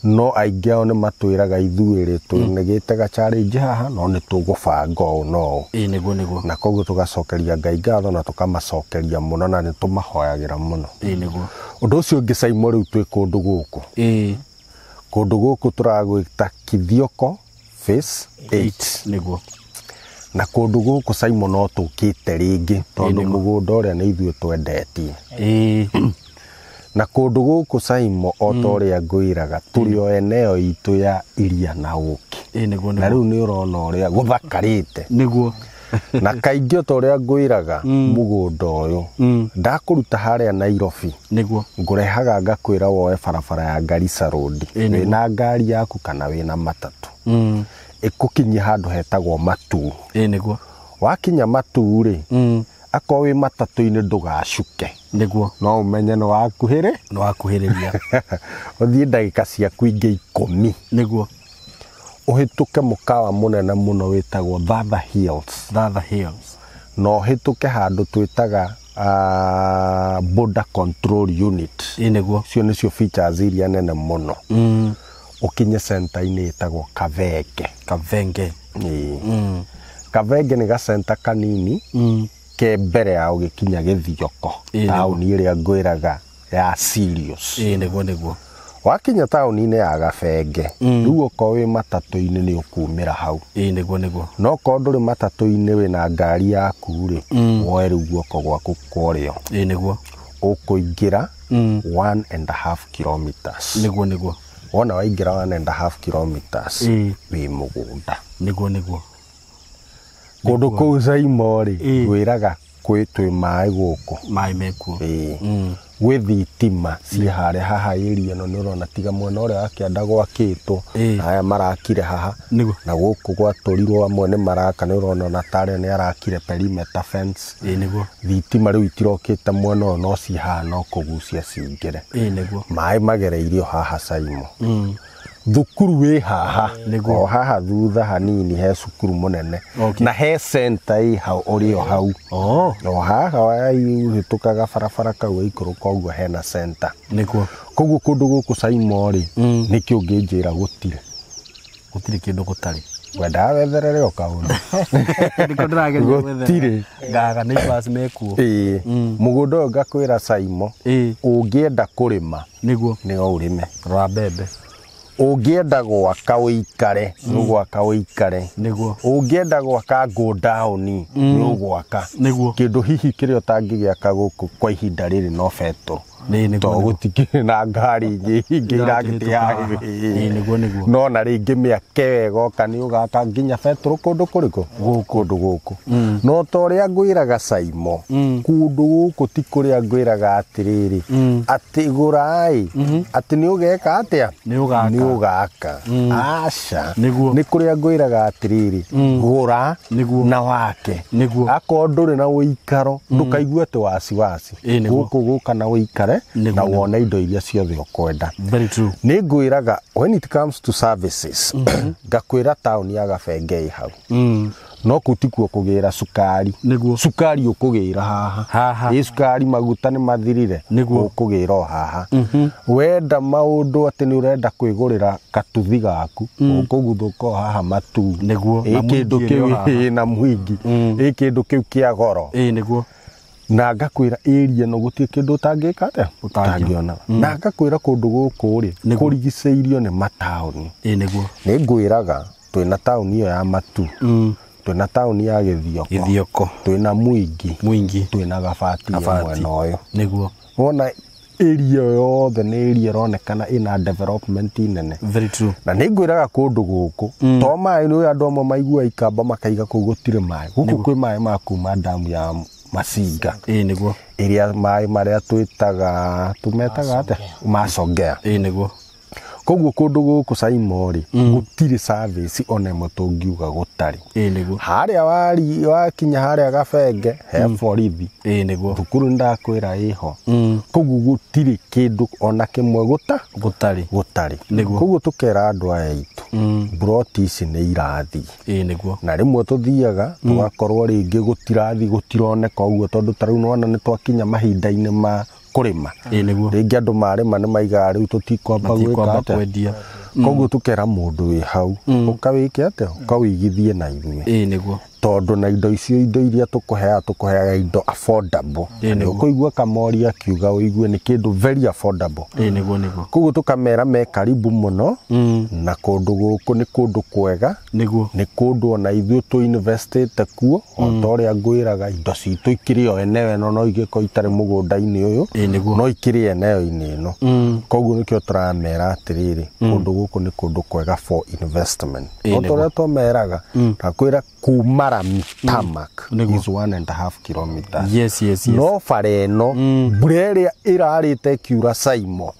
no aingĩ ao nĩ matwĩraga ithuĩ rĩ tũnĩgĩte ga challenge haha no nĩ tũgũbanga ũũ no ũũ. Ĩĩ nĩguo nĩguo. Na koguo tũgacokeria Ngai ngatho na tũkamacokeria mũno na nĩ tũmahoyagĩra mũno. Ĩĩ nĩguo. Ũndũ ũcio ũngĩ Saimo rĩu twĩ kũndũ gũkũ. Ĩĩ. Kũndũ gũkũ tũragwĩta Kithioko Phase 8. Nĩguo. Na kũndũ gũkũ Saimo no tũkĩte rĩngĩ tondũ mũgũnda ũrĩa nĩ ithuĩ twendetie. Ĩĩ. Na kũndũ gũkũ Saimo o ta ũrĩa ngwĩraga tũrĩ o eneo itũ ya iria na ũkĩ. Ĩĩ nĩguo Na nĩguo. rĩu nĩ ũrona ũrĩa gũthakarĩte. Nĩguo. Na kaingĩ o ta ũrĩa ngwĩraga mũgũnda ũyũ ndakũruta harĩa Nairobi Nĩguo. ngũrehaga ngakwĩra woe barabara ya Garissa Road wĩna ngari yaku kana wĩna matatũ ĩkũkinyia handũ hetagwo Matuu. Ĩĩ nĩguo. Wakinya Matuu rĩ akorwo wĩ matatũ-inĩ ndũgacuke. Nĩguo. No ũmenye nĩ wakuhĩrĩ. Nĩ wakuhĩrĩria. Ũthiĩ ndagĩka ciaku ingĩ 10. Nĩguo. Ũhĩtũke mũkawa mũnene mũno wĩtagwo Thatha Hills. Thatha Hills. Na ũhĩtũke handũ twĩtaga Border Control Unit. Ĩĩ nĩguo. Icio nĩcio features iria nene mũno. Ũkinye center-inĩ ĩtagwo Kavenge. Kavenge. Ĩĩ. Kavenge nĩ gacenta kanini ke mbere ya ũgĩkinya Gĩthioko Ĩĩ, taũni ĩrĩa ngwĩraga ya Sirius. Ĩĩ nĩguo nĩguo. Wakinya taũni-inĩ ya Gabenge, rĩu okorwo wĩ matatũ-inĩ nĩ ũkumĩra hau. Ĩĩ nĩguo nĩguo. No korwo ndũrĩ matatũ-inĩ wĩna ngari yaku rĩ, woe rĩu guoko gwaku kwa ũrĩo. Ĩĩ nĩguo. Ũkũingĩra 1.5 kilometers. Nĩguo nĩguo. Wona waingĩra 1.5 kilometers, Ĩĩ. wĩ mũgũnda. Nĩguo nĩguo. Kũndũ kũu Saimo rĩ, Ĩĩ. ngwĩraga kwĩ twĩ maĩ gũkũ. Maĩ mekuo. Ĩĩ. Gwĩ thitima ciĩ harĩa haha area ĩno nĩ ũrona tiga mwena ũrĩa wa kĩanda gwakĩtwo, Ĩĩ. aya marakire haha. Nĩguo. Na gũkũ gwatũrirwo amwe nĩ maraka, nĩ ũrona ona tarĩa nĩ arakire perimeter fence. Ĩĩ nĩguo. Thitima rĩu itirokĩte mwena ũyũ no ciĩ haha no kũgucia cingĩre. Ĩĩ nĩguo. Maĩ magereirio haha Saimo. Thukuru wĩ haha. Nĩguo. O haha thutha hanini he cukuru mũnene. Okay. Na he center ĩ hau ũrĩ o hau. Oh. O haha ũhĩtũkaga barabara kau waikũrũka ũguo hena center. Nĩguo. Koguo kũndũ gũkũ Saimo rĩ, nĩkĩ ũngĩnjĩra gũtirĩ? Gũtirĩ kĩndũ gũtarĩ. Wendaga wetherere o kaũndũ. Nĩkĩo ndĩrageria gwetherera. Gũtirĩ. Ngaga neighbors mekuo. Ĩĩ. Mũgũnda ũyũ ngakwĩra Saimo, Ĩĩ. ũngĩenda kũrĩma Nĩguo. nĩ o ũrĩme. Rora mbembe. Ũngĩenda gwaka ũikare, nĩ ũgwaka ũikare. Nĩguo. Ũngĩenda gwaka godown nĩ ũgwaka. Nĩguo. Kĩndũ hihi kĩrĩa ũtangĩgĩaka gũkũ kwa ihinda rĩrĩ no betũrũ. Nĩ nĩguo. To gũtikĩrĩ na ngari nyingĩ Irakĩhĩtũka haha. iragĩthiĩ. Ĩĩ nĩguo nĩguo. No na rĩngĩ mĩaka ĩyo ĩgoka nĩ ũgaka nginya betũrũ kũndũ kũrĩkũ? Kũndũ gũkũ. No ta ũrĩa ngwĩraga Saimo, kũndũ gũkũ ti kũrĩa ngwĩraga atĩrĩrĩ, atĩ gũrai, atĩ nĩ ũgeka atĩa? Nĩ ũgaka. Nĩ ũgaka. Aca. Nĩguo. Nĩ kũrĩa ngwĩraga atĩrĩrĩ, gũra Nĩguo. na wake. Nĩguo. Akorwo ndũrĩ na ũikaro, ndũkaigue atĩ wasiwasi. Ĩĩ nĩguo. Gũkũ gũka na ũikare Nĩguo, na nĩguo. wone indo iria ciothe ũkwenda. Very true. Nĩ ngwĩraga when it comes to services, ngakwĩra taũni ya Gabenge ĩ hau. No kũu tikuo kũgĩra cukari. Nĩguo. Cukari ũkũgĩra haha. Haha. Ĩ cukari maguta nĩ mathirire. Nĩguo. Ũkũgĩra o haha. Wenda maũndũ atĩ nĩ ũrenda kwĩgũrĩra gatuthi gaku, ũkũguthũka o haha Matu. Nĩguo. Ĩ Na kĩndũ Mwingi kĩu ĩrĩ o haha. ĩ na Mwingi. Ĩ kĩndũ kĩu kĩa goro. Ĩĩ nĩguo. Na ngakwĩra area ĩno gũtirĩ kĩndũ ũtangĩka atĩa? Ũtangĩona. Ũtangĩona. Na ngakwĩra kũndũ gũkũ rĩ, Nĩguo. kũrigicĩirio nĩ mataũni. Ĩĩ nĩguo. Nĩ ngwĩraga twĩna taũni ĩyo ya Matu, twĩna taũni ya Gĩthioko, Gĩthioko. twĩna Mwingi, Mwingi. twĩna Gabati ya Gabati. mwena ũyũ. Nĩguo. Wona area yothe nĩ area ĩronekana ĩna development nene. Very true. Na nĩ ngwĩraga kũndũ gũkũ to maĩ nĩ andũ amwe maigua ikamba makaiga kũu gũtirĩ maĩ. Gũkũ kwĩ maĩ ma kuma damu ya Masinga. Ĩĩ nĩguo. Ĩrĩa maĩ marĩa twĩtaga tũmetaga atĩa? Macongea. Ĩĩ nĩguo. Koguo kũndũ gũkũ Saimo rĩ, gũtirĩ service ona ĩmwe tũngiuga gũtarĩ. Ĩĩ nĩguo. Harĩa wakinya harĩa Gabenge he borithi. Ĩĩ nĩguo. Thukuru nĩndakwĩra ĩho. Koguo gũtirĩ kĩndũ ona kĩmwe Gũtarĩ. gũtarĩ. Nĩguo. Koguo tũkera andũ aya aitũ, mburoti ici nĩ irathiĩ. Ĩĩ nĩguo. Na rĩmwe tũthiaga tũgakorwo rĩngĩ gũtirathi gũtironeka ũguo tondũ ta rĩu nĩwona nĩ twakinya mahinda-inĩ ma kũrĩma. Ĩĩ nĩguo. Rĩngĩ andũ marĩma nĩ maigaga rĩu tũtikwamba gwĩka Matikwamba atĩa. kwendia. Koguo tũkera mũndũ wĩ hau, ũkawĩke atĩa? Ũkawĩigithie na ithuĩ. Ĩĩ nĩguo. Tondũ na indo icio indo iria tũkũheaga indo affordable. Ĩĩ Nĩ nĩguo. ũkũigua Kamori akiuga ũigue nĩ kĩndũ very affordable. Ĩĩ nĩguo nĩguo. Koguo tũkamera me karibu mũno, na kũndũ gũkũ nĩ kũndũ kwega. Nĩguo. Nĩ kũndũ ona ithuĩ tũ investĩte kuo, o ta ũrĩa ngwĩraga indo citũ ikĩrĩ o eneo ĩno no igĩkorwo itarĩ mũgũnda-inĩ ũyũ, Ĩĩ nĩguo. no ikĩrĩ eneo-inĩ ĩno. Koguo nĩkĩo tũramera atĩrĩrĩ, kũndũ gũkũ nĩ kũndũ kwega for investment. Ĩĩ O ta nĩguo. ũrĩa twameraga, ndakwĩra kuma rami tarmac Nĩguo. is 1.5 kilometers. Yes yes yes. No bara ĩno mbura ĩrĩa ĩrarĩte ĩkiura Saimo,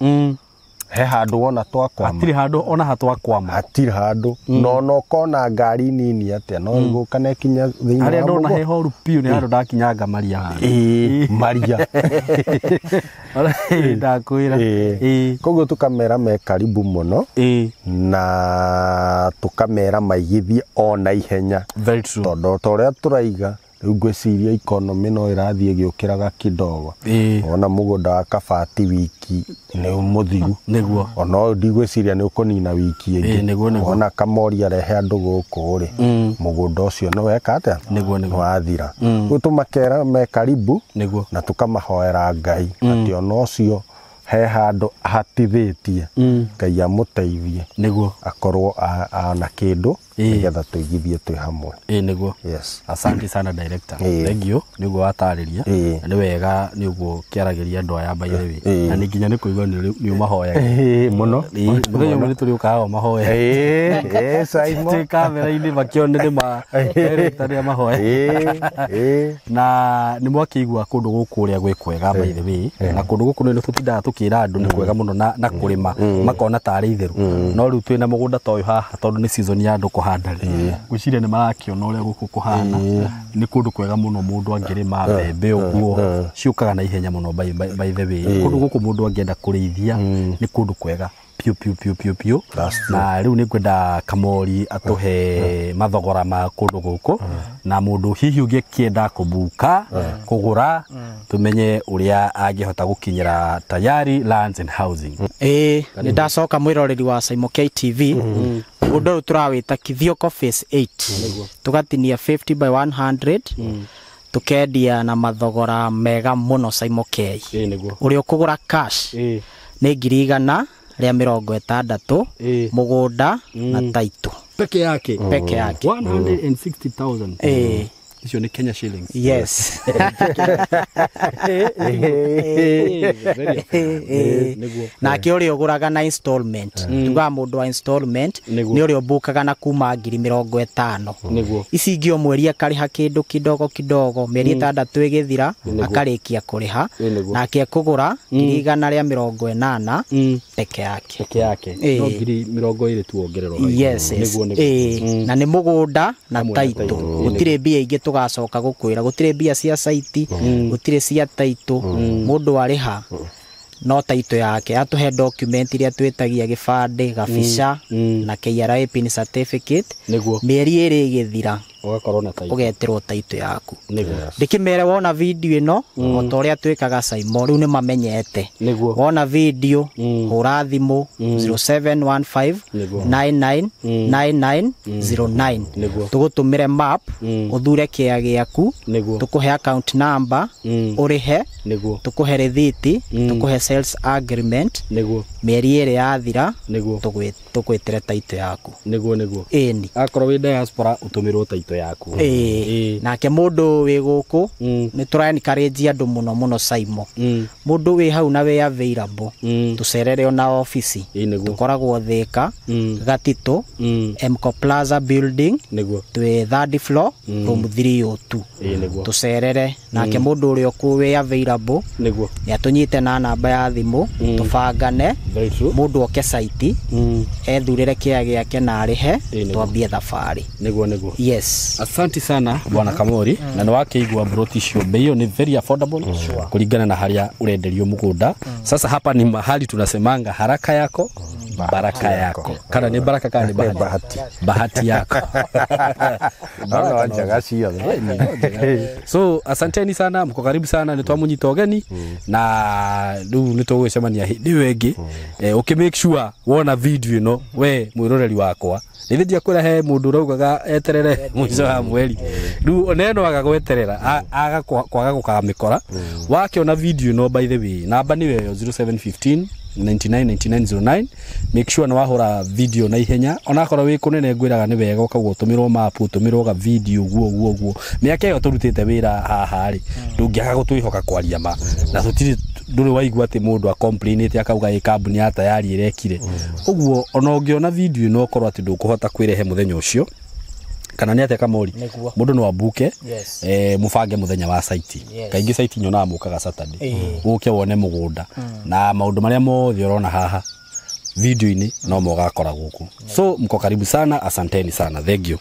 he handũ wona twakwama. Hatirĩ handũ ona hatwakwama. Hatirĩ handũ. No no ũkona ngari nini atĩa no ĩgũka na ĩkinya thĩinĩ Harĩa wa ndona mũgũnda. he horu biũ nĩ handũ ndakinyanga maria handũ. Ĩĩ, maria. Ndakwĩra. Ĩĩ. Ĩĩ. Koguo tũkamera me karibu mũno, Ĩĩ. na tũkamera maigithie ona ihenya. Very true. Tondũ ta ũrĩa tũraiga rĩu ngwĩciria economy no ĩrathiĩ ĩgĩũkĩraga kidogo. Ĩĩ. Wona mũgũnda wa Kabati wiki nĩ mũthiru. Nĩguo. Ona ũyũ ndigwĩciria nĩ ũkũnina wiki ĩngĩ. Ĩĩ, nĩguo, nĩguo. Wona Kamori arehe andũ gũkũ rĩ, mũgũnda ũcio nĩ weka atĩa? Nĩguo, nĩguo. Nĩ wathira. Rĩu tũmakera me karibu Nĩguo. na tũkamahoera Ngai atĩ ona ũcio He handũ hatithĩtie Ngai amũteithie nĩguo akorwo ana kĩndũ nĩgetha tũigithie twĩ hamwe. Nĩguo. Yes. Asante sana director. Thank you nĩguo watarĩria. Na nĩ wega nĩ ũguo kĩaragĩria andũ aya by the way. Na nĩ nginya nĩ kũigua nĩ ũmahoyaga. Mũno. Mũthenya ũmwe nĩ tũrĩũkaga o mahoya. Simon. Twĩ kamera-inĩ makĩone nĩ ma director nĩ amahoya. Na nĩ mwakĩigua kũndũ gũkũ ũrĩa gwĩ kwega by the way. Na kũndũ gũkũ nĩ tũtindaga tũkĩra andũ nĩ kwega mũno na kũrĩma makona tarĩ itherũ. No rĩu twĩna mũgũnda ta ũyũ haha tondũ nĩ season ya andũ kũhanda rĩ. Ngwĩciria nĩ marakĩona ũrĩa gũkũ kũhana. Nĩ kũndũ kwega mũno mũndũ angĩrĩma mbembe ũguo ciũkaga na ihenya mũno by the way. Kũndũ gũkũ mũndũ angĩenda kũrĩithia nĩ kũndũ kwega piũ piũ piũ piũ piũ. Na rĩu nĩ ngwenda Kamori atũhe mathogora ma kũndũ gũkũ na mũndũ hihi ũngĩkĩenda kũbuka kũgũra tũmenye ũrĩa angĩhota gũkinyĩra Tayari Lands and Housing. Nĩ ndacoka mwĩroreri wa Saimo K TV. Mũgũnda ũyũ tũrawĩta Kithioko Phase 8. Tũgatinia 50 by 100. Tũkendia na mathogora mega mũno Saimo K. Ũrĩa ũkũgũra cash nĩ 160,000 mũgũnda na title peke yake. Peke yake 160,000. Icio nĩ Kenya shillings. Yes. Nake ũrĩa ũgũraga na installment. Tugaga mũndũ wa installment nĩ ũrĩa ũbukaga na kuma 50,000. Nĩguo. Ici ingĩ o mweri akarĩha kĩndũ kidogo kidogo, mĩeri 6 ĩgĩthira akarĩkia kũrĩha. Nake ekũgũra 180,000 peke yake. Peke yake. No 20,000 tu wongererwo. Yes. Nĩguo nĩguo. Na nĩ mũgũnda na title. Gũtirĩ mbia ingĩ tũgacoka gũkwĩra, gũtirĩ mbia cia site, gũtirĩ cia title. Mũndũ arĩha no title yake, atũhe document iria twĩtagia gĩbandĩ, gabica na KRA pin certificate. Nĩguo. Mĩeri 2 ĩgĩthira ũgakorwo na title, ũgetĩrwo title yaku. Nĩguo. Ndĩkĩmere wona video ĩno o ta ũrĩa twĩkaga Saimo, rĩu nĩ mamenyete. Nĩguo. Wona video hũra thimũ 0715 99 99 09. Nĩguo. Tũgũtũmĩre map, ũthure kĩa gĩaku, tũkũhe account number, ũrĩhe, Nĩguo. tũkũhe rĩthiti, tũkũhe sales agreement. Nĩguo. Mĩeri 2 yathira Nĩguo. tũgwĩtĩre title yaku. Nĩguo nĩguo. Ĩni. Akorwo wĩ diaspora ũtũmĩrwo title yaku. Nake mũndũ wĩ gũkũ nĩ tũra encourage andũ mũno mũno Saimo. Mũndũ wĩ hau na wĩ available tũcerere ona ofici. Tũkoragwo Thika, Gatitũ, Mco Plaza building. Nĩguo. Twĩ third floor, room 302. Nĩguo. Tũcerere. Nake mũndũ ũrĩa ũkũ wĩ available Nĩguo. nĩ atũnyite na namba ya thimũ, tũbangane. Very true. Mũndũ oke site, ethurĩre kĩa gĩake na arĩhe, twambie thabarĩ. Nĩguo nĩguo. Yes. Asante sana bwana Kamori. Na nĩ wakĩigua broti icio bei ĩyo nĩ very affordable kulingana na harĩa ũrenderio mũgũnda. Sasa hapa ni mahali tunasemanga haraka yako baraka yako. Kana ni baraka kana ni bahati. Bahati yako. Baraka njega ciothe. So asanteni sana, mko karibu sana, nĩ twamunyita ũgeni na rĩu nĩ tũgũcemania hĩndĩ ĩyo ĩngĩ. Ũkĩ make sure wona video ĩno we mwĩroreri wakwa. Nĩ ndiakwĩra he mũndũ ũraugaga eterere mũico wa mweri. Rĩu oneno aga gweterera aga kwaga gũkamĩkora. Wakĩona video ĩno by the way, namba nĩ ĩyo 0715 999909. Make sure nĩ wahũra video na ihenya onakorwo wĩ kũnene ngwĩraga nĩ wega ũkauga ũtũmĩrwo map, ũtũmĩrwo ga video guo guo guo. Mĩaka ĩyo tũrutĩte wĩra haha rĩ, ndũngĩaga gũtwĩhoka kwaria ma na tũtirĩ ndũrĩ waigua atĩ mũndũ acomplainĩte akauga ĩ kambuni ya Tayari ĩrekire ũguo. Ona ũngĩona video ĩno ũkorwo atĩ ndũkũhota kwĩrehe mũthenya ũcio kana nĩ atĩa Kamori, mũndũ no ambuke mũbange mũthenya wa site. Kaingĩ site nyonaga mũkaga Saturday, ũke wone mũgũnda na maũndũ marĩa mothe ũrona haha video-inĩ no mogakora gũkũ. So mko karibu sana, asanteni sana, thank you.